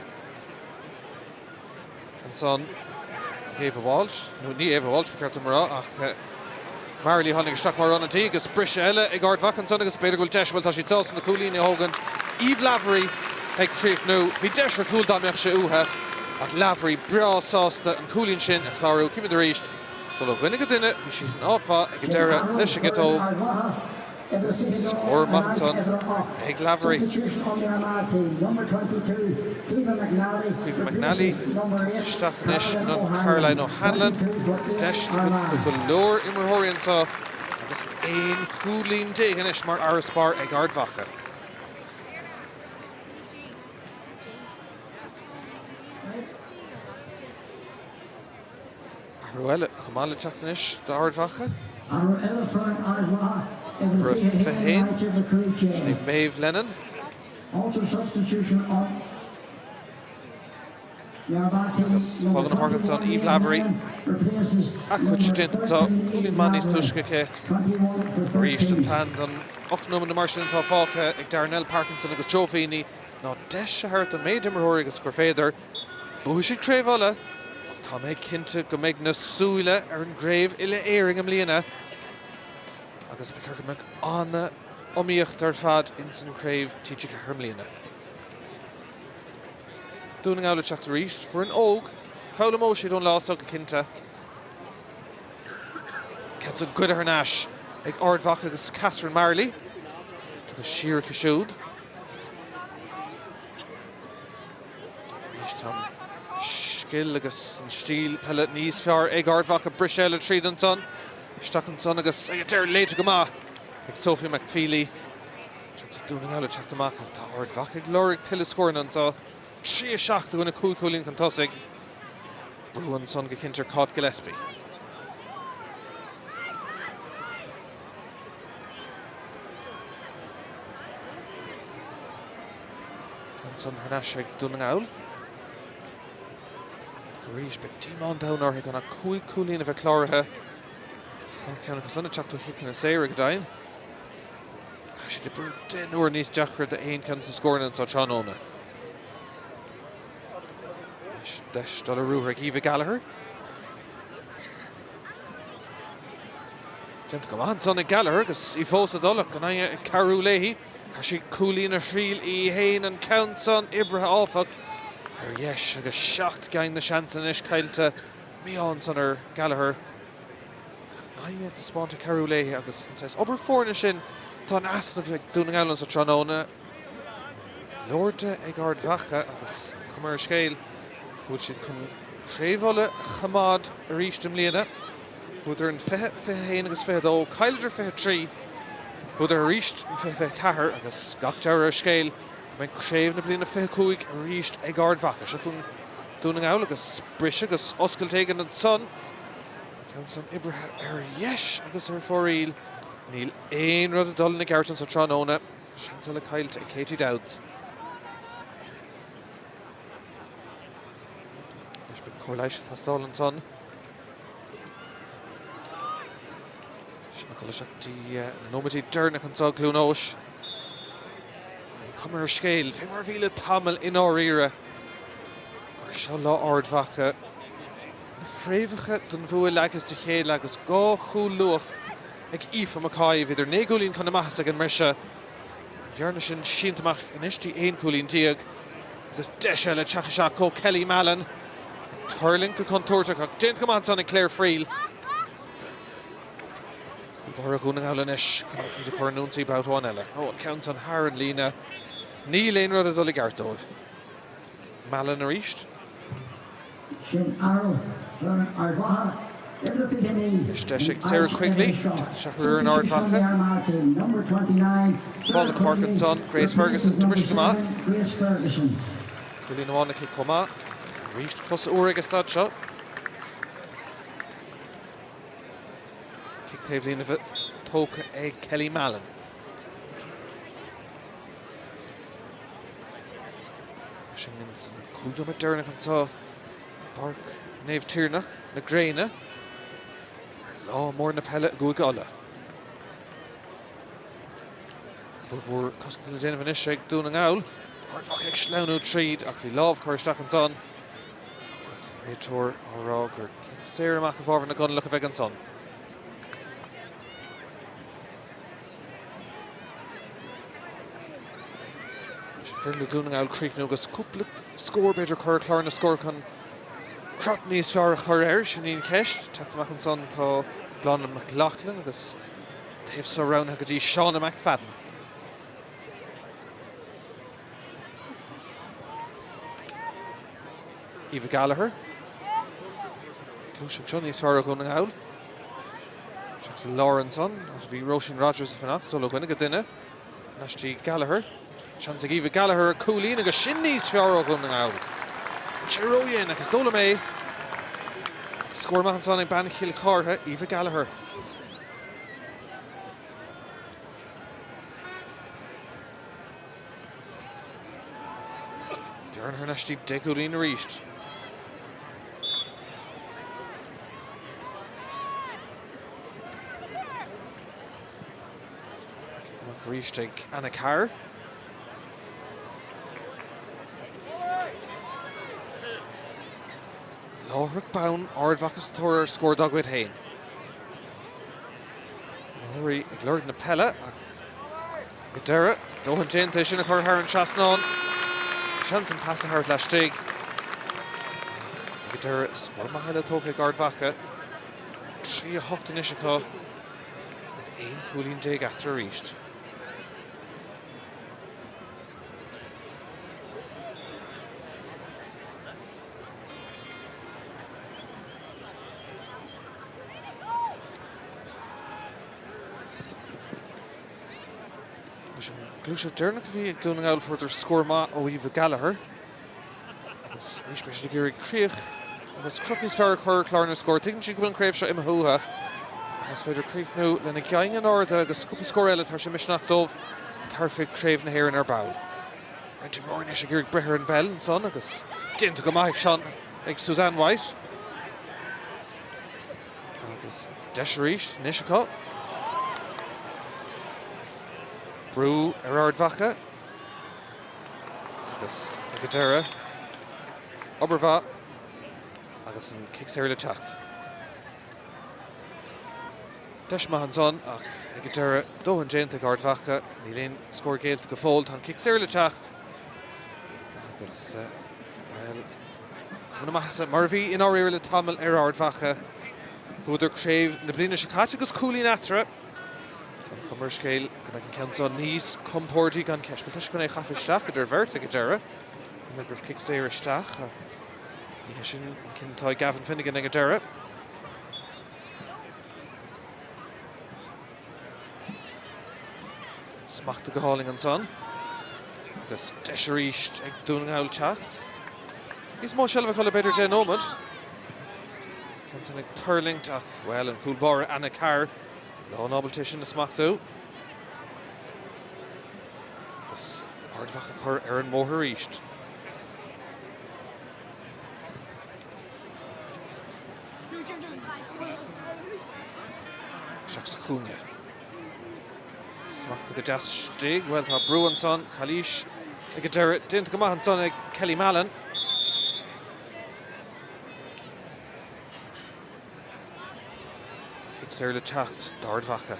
S1: ansan ag Eva Walsh, nó ní Eva Walsh ba cheart dom a rá, ach Marley a tháinig isteach mar ionadaí agus briseadh eile ag Ard Mhacha ansan agus b'fhéidir go bhfuil deis, bhuel tá siad sásta na cúilíní a thógaint. Eve Lavery ag críochnú. Bhí deis ar chúl dá mbeadh sé uathu ach Lavery breá sásta an cúilín sin a chlárú. Címid arís, dul ó dhuine go duine, bhí siad in áit mhaith ag an deireadh leis an gciotóg. Scór maith ansan ag Lavery. Caoimhe McNally ag teacht isteach anois in ionad Caroline O'Hanlon. Deis do go leor imreoirí anseo agus 11 chúilín anois mar fharasbarr ag Ard Mhacha. Athrú eile chomh maith le teacht anois d'Ard Mhacha.
S2: Athrú eile foireann Ard Mhacha
S1: Uimhir
S2: uimhir
S1: 21,
S2: 21 áit uimhir
S1: sin í
S2: 15.
S1: Maeve Lennon.
S2: Also substitution on the Armagh team,
S1: Agus
S2: number
S1: fágann an pháirc ansan
S2: 21
S1: Eve
S2: Eve
S1: Lavery.
S2: Lennon replaces
S1: Athchuid
S2: number
S1: déanta anseo,
S2: 13
S1: cúilín
S2: Eve
S1: maith níos
S2: Lavery,
S1: túisce aici.
S2: 21 for
S1: Arís an
S2: 13.
S1: plean don 8 nóiméad mar sin atá fágtha ag Darnell Parkinson agus Joe Feeney ná deis a thabhairt don méid imreoirí agus gur féidir. Buafaidh siad Craobh Uladh. Ach tá mé cinnte go mbeidh na súile ar an gcraobh uile-Éireann i mbliana agus ba cheart go mbeadh an-iomaíocht ar fad ins an chraobh TG4 i mbliana. Dún na nGall ag teacht arís, foireann óg, foghlaimeoidh siad ón lá seo go cinnte. Ceann san goidte thar n-ais ag Ard Mhacha agus Catherine Marley. Tugtha siar aici siúd. Arís tá an scil agus an stíl peile níos fearr ag Ard Mhacha. Briseadh eile tríd ansan. Isteach ansan agus ag an deireadh léite go maith ag Sophie McFeely. Seans ag Dún na nGall ag teacht amach ach tá Ard Mhacha ag lorg tuilleadh scóranna anseo. 3 7 i gcoinne 5 chúilín chun tosaigh. Brú ansan go cinnte ar Cáit Gillespie. Ansan thar n-ais ag Dún na nGall. Arís beidh díomá an domhain orthu gan ach 5 cúilín a bheith cláraithe. Gach ceann acu san ag teacht ó chiceanna saora go deimhin. Tá siad ag oibriú 10 n-uair níos deacra d'aon cheann de na scóranna anseo tráthnóna. Anois deis dul ar ruathar ag Eva Gallagher. Déanta go maith ansan ag Gallagher agus í fós ag dul ach gan éinne ag cabhrú léi. Chaith sí cúilín a thriail í fhéin an ceann san oibrithe áfach ar dheis agus 7 gceann na seansanna anois caillte. Mí-ádh ansan ar Gallagher. Gan éinne ag taispeáint ag cabhrú léi agus an saghas obair foirne sin atá in easnamh ag Dún na nGall anso tráthnóna. Leor de ag Ard Mhacha agus cuma ar an scéal go bhfuil siad chun Craobh Uladh a choimeád arís i mbliana. Bhuadar in 20, 21 agus 22, chailleadar 23, bhuadar arís in 20, 24 agus gach dealramh ar an scéal go mbeidh craobh na bliana 25 arís ag Ard Mhacha. Seo chugainn Dún na nGall agus briseadh agus oscailt éigin ansan. Ceann san oibrithe ar dheis agus ar fóraoil. Níl aon rud ag dul ina gceart anso tráthnóna. Seans eile caillte ag Katie Dowds. Anois beidh cóir leighis ag teastáil ansan. Sin ag dul isteach dtí na nóiméidí deireanacha anseo i gCluain Eois. An cuma ar an scéal, fé mar a bhí le tamall i ndáiríre, gur seo lá Ard Mhacha. Na fréamhacha don bhua leagtha sa chéad leath agus dhá chúl luath ag Aoife McCoy. Bhíodar 9 gcúilín chun na maitheasa ag an mbriseadh. An bhearna sin sínte amach anois dtí 11 cúilín agus deis eile teacht isteach ó Kelly Mallon. Ag tuirlingt go contúirteach ach déanta go maith ansan ag Claire Friel. Cúl báire Dhún na nGall anois chun iad a chur in ionsaí babhta amháin eile. Ó, an ceann san thar an líne. Níl aon rud ag dul i gceart dóibh. Mallon arís.
S2: Sin athrú ar Ard Mhacha, uimhir 29.
S1: Anois deis ag Sarah Quigley teacht isteach ar fhoireann Ard Mhacha. Fágann an pháirc ansan Grace Ferguson, d'imir sí go maith. Cúilín amháin aici chomh maith. Arís cosa úr ag an staid seo. Cic taobhlíne tógtha ag Kelly Mallon. Sin ins an 5 nóiméad deireanach anseo i bPáirc Naomh Tiarnach na Gréine ar lá mór na peile i gCúige Uladh. Obair mhór cosanta le déanamh anois ag Dún na nGall. Ard Mhacha ag sleamhnú tríd ach bhí lámh curtha isteach ansan agus an réiteoir á rá gur cic saor amach i bhfabhar na gConallach a bheidh ansan. B'fhearr le Dún na nGall críochnú agus cúpla scór b'fhéidir cur ar chlár na scór chun crot níos fearr a chur air, sin í an cheist. Teacht amach ansan tá Bláthnaid McLaughlin agus taobh seo roghnaithe go dtí Shauna McFadden. Eva Gallagher. Gluaiseacht seo níos fearr ó Dhún na nGall. Isteach sa lár ansan, áit a bhí Róisín Rogers ag fanacht, dul ó dhuine go duine. Thar n-ais dtí Gallagher. Seans ag Eva Gallagher ar chúilín agus sin níos fearr ó Dhún na nGall. Níl sé ródhian ach is dóigh liom é. Scór maith ansan ag bean Chill Chartha, Eva Gallagher. Bearna thar n-ais dtí 10 gcúilín arís. Amach arís ag Anna Carr. Láthair. Láithreach bonn, Ard Mhacha sa tóir ar scór dá gcuid féin. Lowry ag lorg na peile ach ag an deireadh, dóthain déanta é sin a chur thar an trasnán. Seans an pas a thabhairt laistigh. Ach ag an deireadh, scór maith eile tógtha ag Ard Mhacha. 3, 8 anois acu agus 11 cúilín eatarthu arís. Leis an ngluaiseacht deireanach a bhí ag Dún na nGall fuaireadar scór maith ó Aoibhe Gallagher agus arís beidh siad ag iarraidh críoch agus crot níos fearr a chur ar chlár na scór. Tuigeann siad go bhfuil an chraobh seo imithe uathu. Más féidir críochnú lena gceann in airde agus cúpla scór eile tá sé misneach dóibh a thabharfaidh Craobh na hÉireann ar ball. Roinnt imreoirí anois ag iarraidh breith ar an bpeil ansan agus déanta go maith ag Sean, ag Suzanne White. Agus deis arís anois acu. Brú ar Ard Mhacha. Agus ag an deireadh, obair mhaith agus an cic saor le teacht. Deis maith ansan ach ag an deireadh, dóthain déanta ag Ard Mhacha. Níl aon scór géillte go fóill. Tá an cic saor le teacht agus, bhuel, cuma na maitheasa mar a bhí i ndáiríre le tamall ar Ard Mhacha. Bhuadar craobh na bliana seo caite agus cúilín eatarthu. Tá an chuma ar an scéal go mbeidh an ceann seo níos compórdaí gan ceist. Bhuel, tá sé chun é a chaitheamh isteach idir bheirt ag an deireadh. Ní go raibh cic saor isteach ach ní hé sin an cinneadh atá ag Gavin Finnegan ag an deireadh. Smachta go hálainn ansan. Agus deis arís ag Dún na nGall teacht. Níos mó seilbh acu le b'fhéidir 10 nóiméad. Ceann san ag tuirlingt ach, bhuel, an cúl báire Anna Carr lán ábalta é sin a smachtú. Agus Ard Mhacha á chur ar an mbóthar arís. Isteach sa chúinne. Smachta go deas istigh. Bhuel, tá brú ansan. Calaois ag an deireadh. Déanta go maith ansan ag Kelly Mallon. Cic saor le teacht d'Ard Mhacha.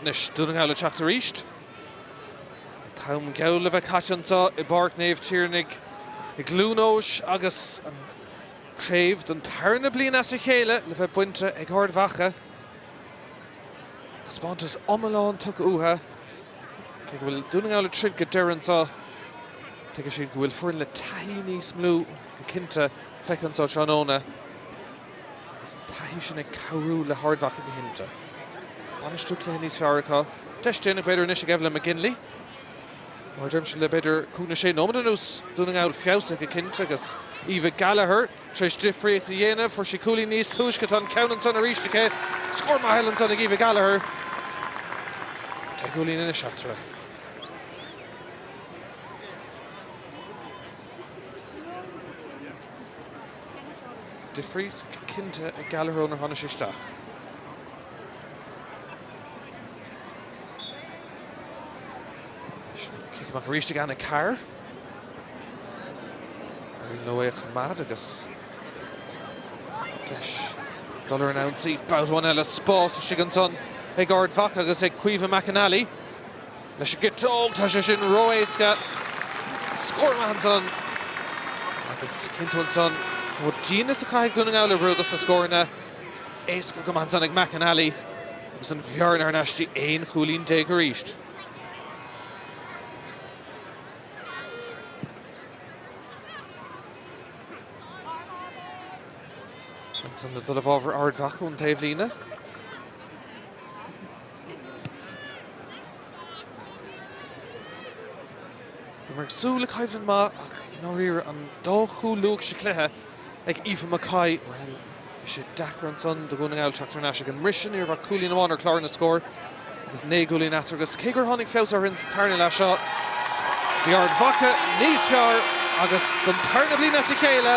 S1: Anois, Dún na nGall ag teacht arís. An t-am geall le bheith caite anseo i bPáirc Naomh Tiarnaigh i gCluain Eois agus an craobh don tarna bliain as a chéile le bheith bainte ag Ard Mhacha. Taispeántas iomlán tugtha uathu. Cé go bhfuil Dún na nGall ag troid go deireadh anseo, tuigfidh siad go bhfuil foireann le taithí níos mó go cinnte feicthe anseo tráthnóna. Agus an taithí sin ag cabhrú le hArd Mhacha go cinnte. Bainistiú cluiche níos fearr acu. Deis déanach b'fhéidir anois ag Evelyn McGinley. Mar a deirimse le b'fhéidir 5 nó 6 nóiméad anuas, Dún na nGall feabhsaithe go cinnte agus Aoibhe Gallagher tar éis difríocht a dhéanamh. Fuair sí cúilín níos túisce. Tá an ceann ansan arís aici. Scór maith eile ansan ag Aoibhe Gallagher. 10 gcúilín anois eatarthu. Difríocht cinnte ag Gallagher ónar tháinig sí isteach. Cic amach arís ag Anna Carr. Éiríonn leo é a choimeád agus deis dul ar an ionsaí. Babhta amháin eile spás istigh ansan ag Ard Mhacha agus ag Caoimhe McAnally. Leis an gciotóg, tá sé sin ró-éasca. Scór maith ansan agus cinntiú ansan chomh dian is a chaithfidh Dún na nGall oibriú dos na scóranna. Éasca go maith ansan ag McAnally agus an bhearna thar n-ais dtí 11 chúilín arís. Ansan le dul i bhfabhar Ard Mhacha ón taobhlíne. Bhíomar ag súil le coimhlint maith ach i ndáiríre an dá chúl luath sa chluiche ag Aoife McCoy, bhuel, bhí sé deacair ansan do Dhún na nGall teacht thar n-ais ag an mbriseadh. Ní raibh ach cúilín amháin ar chlár na scór agus 9 gcúilín eatarthu agus cé gur tháinig feabhas orthu ins an tarna leath seo, bhí Ard Mhacha níos fearr agus don tarna bliain as a chéile,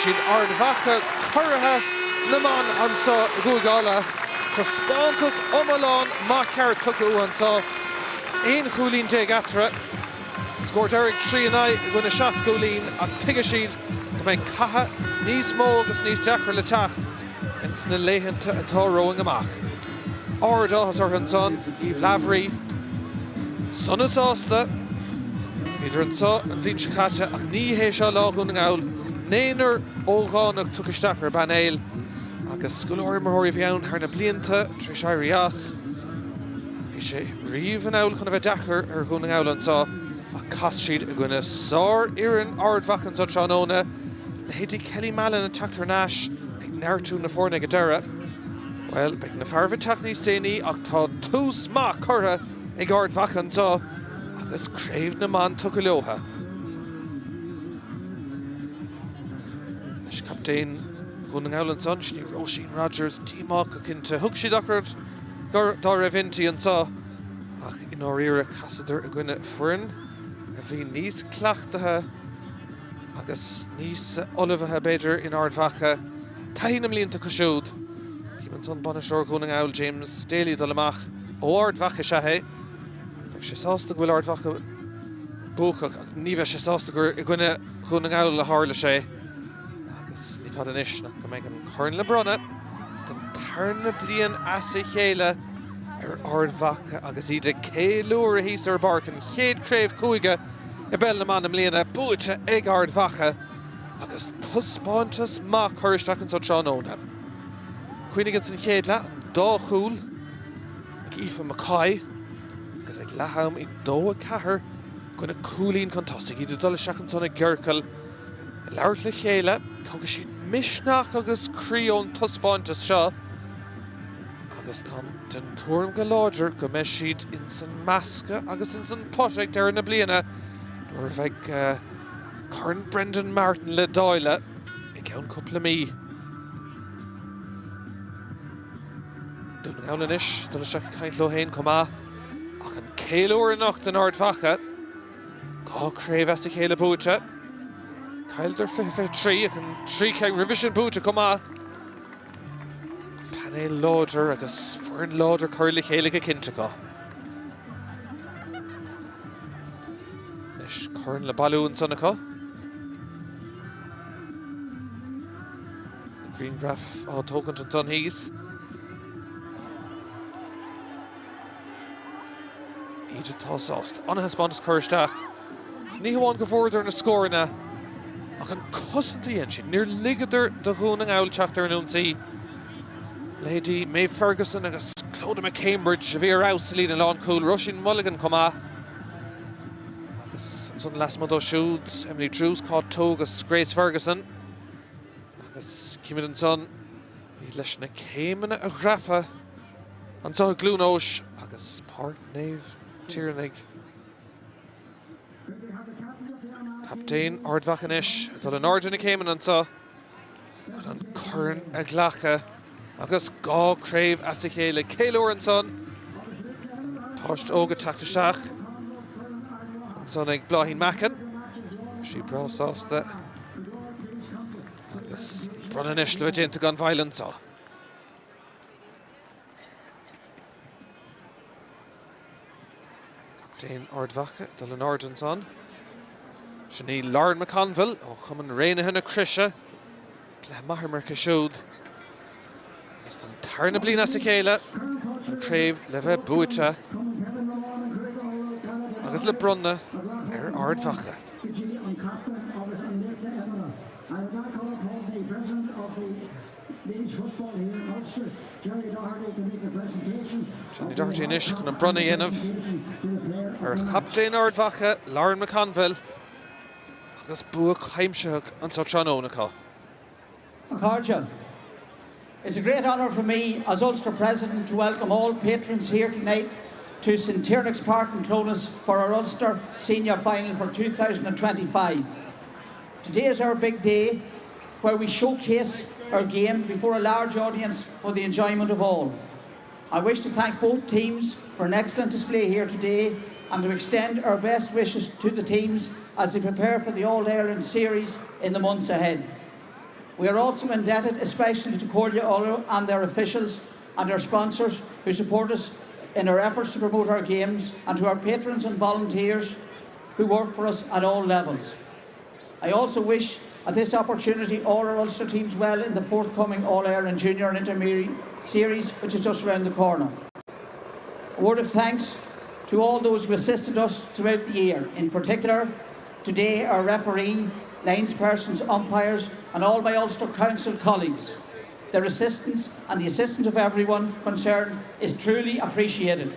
S1: siad Ard Mhacha curaithe na mban anso i gCúige Uladh. Taispeántas iomlán maith ceart tugtha uathu anseo. 11 chúilín eatarthu. Scór deiridh 3 in aghaidh i gcoinne 7 gcúilín ach tuigfidh siad go mbeidh catha níos mó agus níos deacra le teacht ins na laethanta atá romhainn amach. Ard áthas orthu ansan, Eve Lavery sona sásta. Bhíodar anseo an bhliain seo caite ach ní hé seo lá Dhún na nGall. Naonúr ógánach tugtha isteach ar an bpainéal agus go leor imreoirí a bhí ann thar na blianta tar éis éirí as. Bhí sé riamh anall chun a bheith deacair ar Dhún na nGall anseo ach chas siad i gcoinne sárfhoireann Ard Mhacha anseo tráthnóna, leithéidí Kelly Mallon ag teacht thar n-ais ag neartú na foirne ag an deireadh. Bhuel, beidh na fearaibh ag teacht níos déanaí ach tá tús maith curtha ag Ard Mhacha anseo agus Craobh na mBan tugtha leotha. Anois captaen Dhún na nGall ansan, sin í Róisín Rogers, díomách go cinnte. Thug siad gach rud dá raibh inti anseo ach i ndáiríre chasadar i gcoinne foireann a bhí níos cleachtaithe agus níos ullmhaithe b'fhéidir in Ard Mhacha. Taithí na mblianta acu siúd. Cím ansan bainisteoir Dhún na nGall, James Daly ag dul amach. Ó Ard Mhacha is ea é. Beidh sé sásta go bhfuil Ard Mhacha buacach ach ní bheidh sé sásta gur i gcoinne Dhún na nGall a tharla sé. Agus ní fada anois nach go mbeidh an corn le bronnadh don tarna bliain as a chéile ar Ard Mhacha agus iad ag ceiliúradh thíos ar an bpáirc, an chéad chraobh cúige i bpeil na mban i mbliana buaite ag Ard Mhacha agus taispeántas maith curtha isteach anseo tráthnóna. Cuimhnigh ins an chéad leath, an dá chúl ag Aoife McCoy agus ag leath am iad 2-4 i gcoinne cúilín chun tosaigh, iad ag dul isteach ansan i gciorcal ag labhairt le chéile. Tógfaidh siad misneach agus croí ón taispeántas seo agus táim den tuairim go láidir go mbeidh siad ins an meascadh agus ins an pota ag deireadh na bliana nuair a bheidh Corn Brendan Martin le dáileadh i gceann cúpla mí. Dún na nGall anois dul isteach ag caint leo féin chomh maith ach an ceiliúradh anocht in Ard Mhacha. Dá chraobh as a chéile buaite. Chailleadar 2023 ach an trí cinn roimhe sin buaite chomh maith. Painéal láidir agus foireann láidir curtha le chéile go cinnte acu. Anois corn le bailiú ansan acu. Na grianghraif á dtógaint ansan thíos. Iad atá sásta. An-thaispeántas curtha isteach. Ní hamháin go bhfuaireadar na scóranna, ach an cosaint a dhein siad. Níor ligeadar do Dhún na nGall teacht ar an ionsaí. Leithéidí Maeve Ferguson agus Clodagh McCambridge a bhí ar fheabhas sa líne lánchúil. Róisín Mulligan chomh maith. Agus ansan lasmuigh dóibh siúd, Emily Drews, Cáit Togue agus Grace Ferguson. Agus címid ansan iad leis na céimeanna a dhreapadh anseo i gCluain Eois agus Páirc Naomh Tiarnaigh. Captaen Ard Mhacha anois ag dul in airde na céimeanna anseo chun an corn a ghlacadh agus dá craobh as a chéile. Ceiliúradh ansan. Páiste óg ag teacht isteach ansan ag Bláithín Mackin. Tá sí breá sásta agus an bronnadh anois le bheith déanta gan mhoill anseo. Captaen Ard Mhacha ag dul in airde ansan. Sin í Lauren McConville ó Chumann Raonaithe na Croise. Cluiche maith imeartha aici siúd. Agus don tarna bliain as a chéile, an craobh le bheith buaite agus le bronnadh ar Ard Mhacha. Johnny Doherty anois chun an bronnadh a dhéanamh ar chaptaen Ard Mhacha, Lauren McConville, agus bua cuimsitheach anseo tráthnóna acu.
S3: A chairde, It's a great honour for me as Ulster President to welcome all patrons here tonight to St Tiernach's Park in Clones for our Ulster Senior Final for 2025. Today is our big day where we showcase our game before a large audience for the enjoyment of all. I wish to thank both teams for an excellent display here today and to extend our best wishes to the teams as they prepare for the All-Ireland series in the months ahead. We are also indebted especially to Comhairle Uladh and their officials and our sponsors who support us in our efforts to promote our games and to our patrons and volunteers who work for us at all levels. I also wish at this opportunity all our Ulster teams well in the forthcoming All-Ireland Junior and Intermediate Series, which is just around the corner. A word of thanks to all those who assisted us throughout the year, in particular today our referee, linespersons, umpires and all my Ulster Council colleagues. Their assistance and the assistance of everyone concerned is truly appreciated.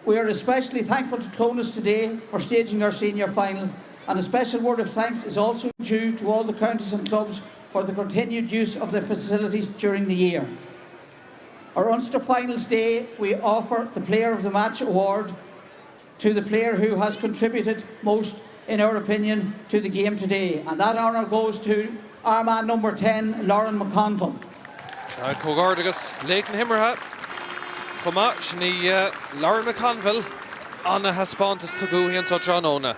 S3: We are especially thankful to Clones today for staging our senior final and a special word of thanks is also due to all the counties and clubs for the continued use of their facilities during the year. Our Ulster Finals Day, we offer the Player of the Match award to the player who has contributed most, in our opinion, to the game today. And that honour goes to our man number 10, Lauren McConville.
S1: Sea, comhghairdeas, laoch na himeartha chomh maith, sin í Lauren McConville. Ana-thaispeántas tugtha uaithi anseo tráthnóna.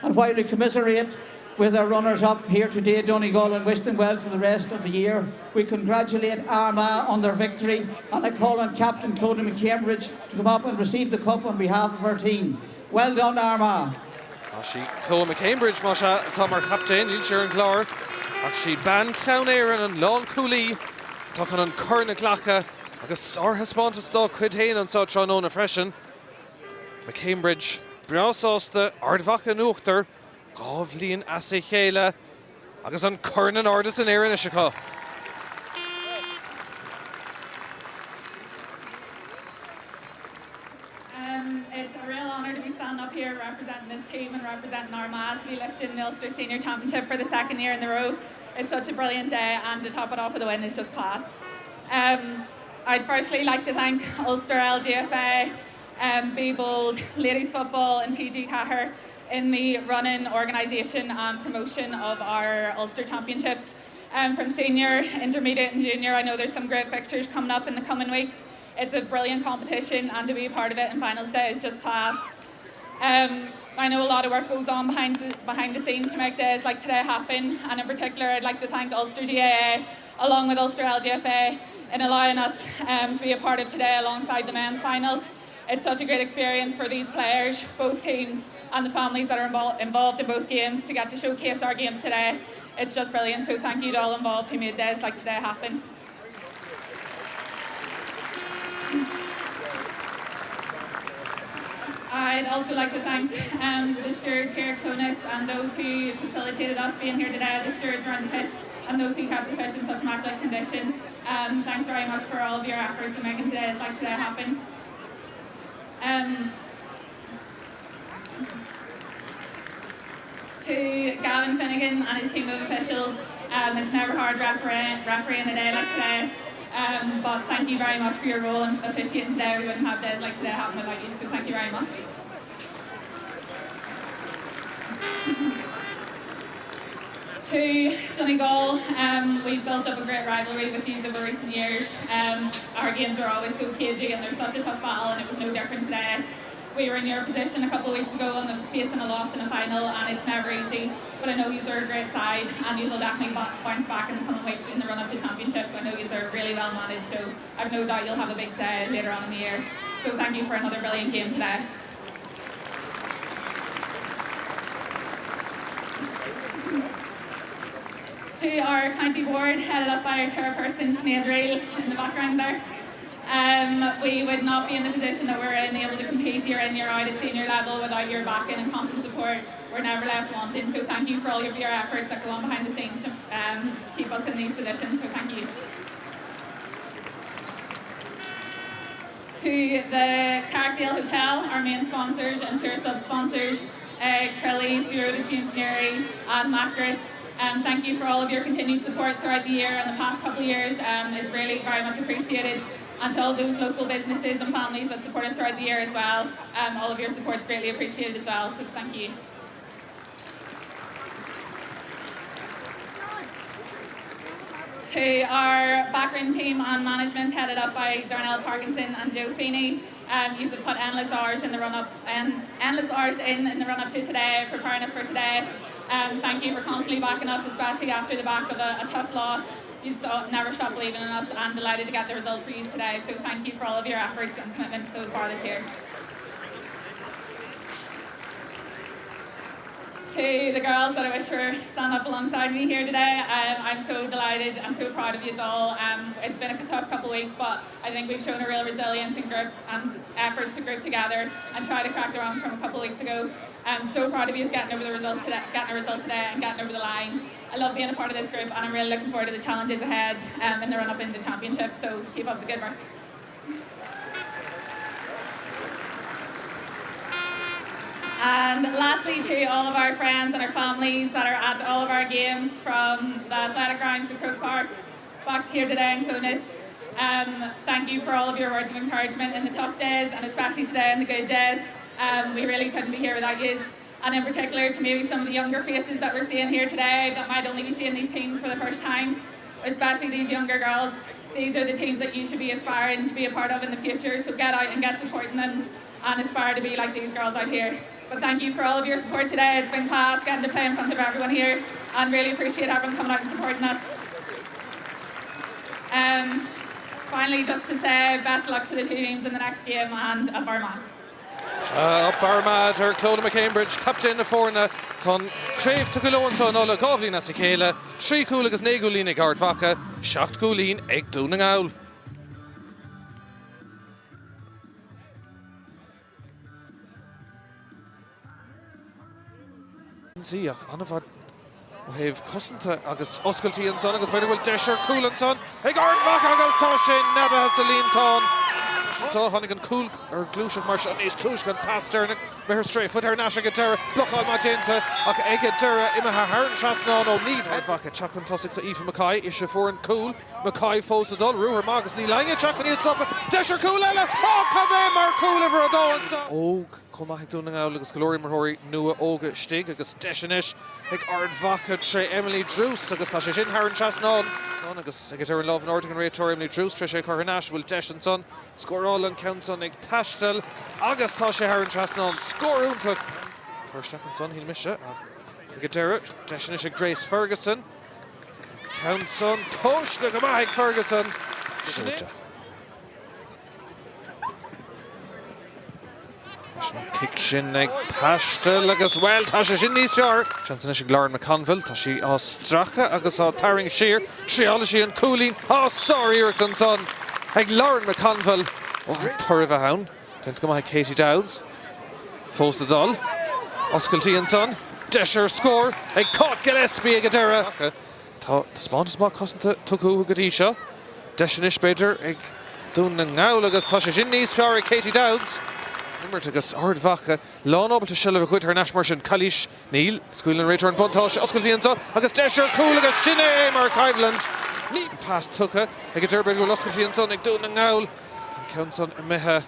S3: And while we commiserate with our runners-up here today, Donegal, and wish them well for the rest of the year, we congratulate Armagh on their victory, and I call on Captain Clodagh McCambridge to come up and receive the cup on behalf of our team. Well done, Armagh!
S1: Tá sí Chloe McCambridge, más ea, atá mar chaptaen, níl sí ar an gclár, ach sí bean Chlann Éireann, an lánchúlaí, atá chun an corn a ghlacadh agus sárthaispeántas dá cuid féin anseo tráthnóna freisin. McCambridge breá sásta, Ard Mhacha in uachtar 2 bhliain as a chéile agus an corn in airde san aer anois acu.
S4: It's a real honour to be standing up here representing this team and representing Armagh to be lifting the Ulster Senior Championship for the second year in a row. It's such a brilliant day and to top it off with a win is just class. Um, I'd firstly like to thank Ulster LGFA, um, Be Bold, Ladies Football and TG Cahir in the running, organisation and promotion of our Ulster Championships. Um, from senior, intermediate and junior, I know there's some great fixtures coming up in the coming weeks. It's a brilliant competition and to be a part of it in finals day is just class. Um, I know a lot of work goes on behind the, behind the scenes to make days like today happen, and in particular I'd like to thank Ulster GAA along with Ulster LGFA in allowing us um, to be a part of today alongside the men's finals. It's such a great experience for these players, both teams and the families that are invol involved in both games to get to showcase our games today. It's just brilliant, so thank you to all involved who made days like today happen. I'd also like to thank um, the stewards here at Clones and those who facilitated us being here today, the stewards around the pitch and those who kept the pitch in such immaculate condition. Um, thanks very much for all of your efforts in making today's like today happen. Um, to Gavin Finnegan and his team of officials, um, it's never hard refereeing, refereeing a day like today. Um, but thank you very much for your role in officiating today. We wouldn't have days like today happen without you, so thank you very much. to Donegal, um, we've built up a great rivalry with these over recent years. Um, our games are always so cagey and they're such a tough battle and it was no different today. We were in your position a couple of weeks ago on the facing a loss in a final and it's never easy. But I know you are a great side and you will definitely bounce back in the coming weeks in the run up to championship. I know you are really well managed so I've no doubt you'll have a big say later on in the year. So thank you for another brilliant game today. To our county board, headed up by our chairperson Sinead Reel in the background there. Um, we would not be in the position that we're in, able to compete year in, year out at senior level without your backing and constant support. We're never left wanting, so thank you for all of your efforts that go on behind the scenes to um, keep us in these positions, so thank you. To the Carrickdale Hotel, our main sponsors and to our sub-sponsors, uh, Curly's, Bureau de Engineering and Macrit. Um, thank you for all of your continued support throughout the year and the past couple of years. Um, it's really very much appreciated. And to all those local businesses and families that support us throughout the year as well, um, all of your support is greatly appreciated as well, so thank you. To our backroom team and management headed up by Darnell Parkinson and Joe Feeney, um, you've put endless hours in the run up and endless hours in in the run up to today, preparing us for today. Um, thank you for constantly backing us, especially after the back of a, a tough loss. You never stop believing in us and delighted to get the result for you today. So thank you for all of your efforts and commitment so far this year. To the girls that I wish were stand up alongside me here today, um, I'm so delighted and so proud of you all. Um, it's been a tough couple of weeks, but I think we've shown a real resilience and group and efforts to group together and try to crack the rounds from a couple of weeks ago. I'm so proud of you getting over the result today, getting a result today and getting over the line. I love being a part of this group and I'm really looking forward to the challenges ahead um, in the run-up into championship. So keep up the good work. And lastly, to all of our friends and our families that are at all of our games from the Athletic Grounds to Croke Park, back here today in Clones. Um, thank you for all of your words of encouragement in the tough days and especially today in the good days. Um, we really couldn't be here without you. And in particular to maybe some of the younger faces that we're seeing here today that might only be seeing these teams for the first time, especially these younger girls. These are the teams that you should be aspiring to be a part of in the future, so get out and get supporting them and aspire to be like these girls out here. But thank you for all of your support today. It's been class getting to play in front of everyone here and really appreciate everyone coming out and supporting us. Um, finally, just to say best luck to the two teams in the next game and up Armagh.
S1: Up Armagh deir Clodagh McCambridge, captaen na foirne. Tá an chraobh tugtha leo anseo in Ulaidh 2 bhliain as a chéile, 3 chúl agus 9 gcúilín ag Ard Mhacha, 7 gcúilín ag Dún na nGall. Sí, ach an-mhaith ó thaobh cosanta agus oscailtí ansan agus b'fhéidir go bhfuil deis ar chúl ansan ag Ard Mhacha agus tá sé neadaithe sa líontán. Anseo tháinig an cúl ar gluaiseacht mar seo níos túisce an pas deireanach imithe ar strae faighte thar n-ais ag an deireadh blocáil maith déanta ach ag an deireadh imithe thar an trasnán ó Niamh Ard Mhacha ag teacht chun tosaigh tá Aoife Mackay ise a fuair an cúl Mackay fós ag dul ruathar maith agus níl éinne ag teacht chun í a stopadh deis ar chúl eile Ó cad é mar chúl uimhir a dó anseo. Óg. Chomh maith ag Dún na nGall agus go leor imreoirí nua óga istigh agus deis anois ag Ard Mhacha tré Emily Druce agus tá sé sin thar an trasnán. Agus ag an deireadh an lámh in airde ag an réiteoir Emily Druce tar éis é a chur thar n-ais. Bhfuil deis ansan scóráil an ceann san ag taisteal agus tá sé thar an trasnán. Scór iontach! Cur isteach ansan shíl mise ach ag an deireadh deis anois ag Grace Ferguson. An ceann san tomhaiste go maith ag Ferguson. Sin é. Leis an cic sin ag taisteal agus, bhuel, tá sé sin níos fearr! Seans anois ag Lauren McConville, tá sí á stracadh agus á tarraingt siar, triálfaidh sí an cúilín, á sár-iarracht ansan ag Lauren McConville! Ó, an toradh a bheith ann, déanta go maith ag Katie Dowds, fós ag dul, oscailtí ansan, deis ar scór ag Cáit Gillespie ag an deireadh! Tá taispeántas maith cosanta tugtha uathu go dtí seo. Deis anois, b'fhéidir, ag Dún na nGall agus tá sé sin níos fearr ag Katie Dowds. Imirt agus Ard Mhacha lán-ábalta seilbh a ghoid thar n-ais mar sin. Calaois? Níl. Scaoileann an réiteoir an buntáiste. Oscailtí anseo agus deis ar chúl agus sin é mar choimhlint. Níl pas tugtha ag an deireadh. B'fhéidir go bhfuil oscailtí ansan ag Dún na nGall. Tá an ceann san imithe.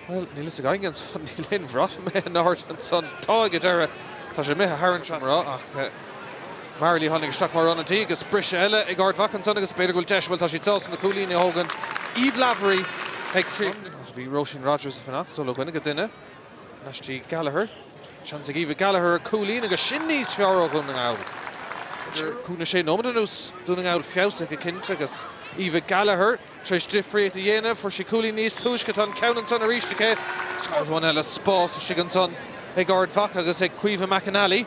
S1: Bhuel, níl fhios ag éinne ansan, níl aon bhrat imithe in airde ansan. Tá ag an deireadh. Tá sé imithe thar an trasnán ach Marley tháinig isteach mar ionadaí agus briseadh eile ag Ard Mhacha ansan agus b'fhéidir go bhfuil deis, bhuel tá siad sásta na cúilíní a thógaint. Eve Lavery ag críochnú. Bhí Róisín Rogers ag fanacht dul ó dhuine go duine. Nasty Gallagher. Seans ag Eva Gallagher ar cúilín agus sin níos fearr ó Dhún na nGall. Idir 5 nó 6 nóiméad anuas, Dún na nGall feabhsaithe go cinnte agus Eva Gallagher tar éis difríocht a dhéanamh. Fuair sí cúilín níos túisce, tá an ceann ansan arís aici. Scór amháin eile, spás istigh ansan ag Ard Mhacha agus ag Caoimhe McAnally.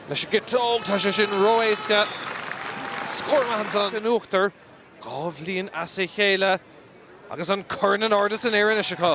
S1: Leis an gciotóg, tá sé sin ró-éasca. Scór maith ansan in uachtar, 2 bhliain as a chéile agus an corn in airde san aer anois acu.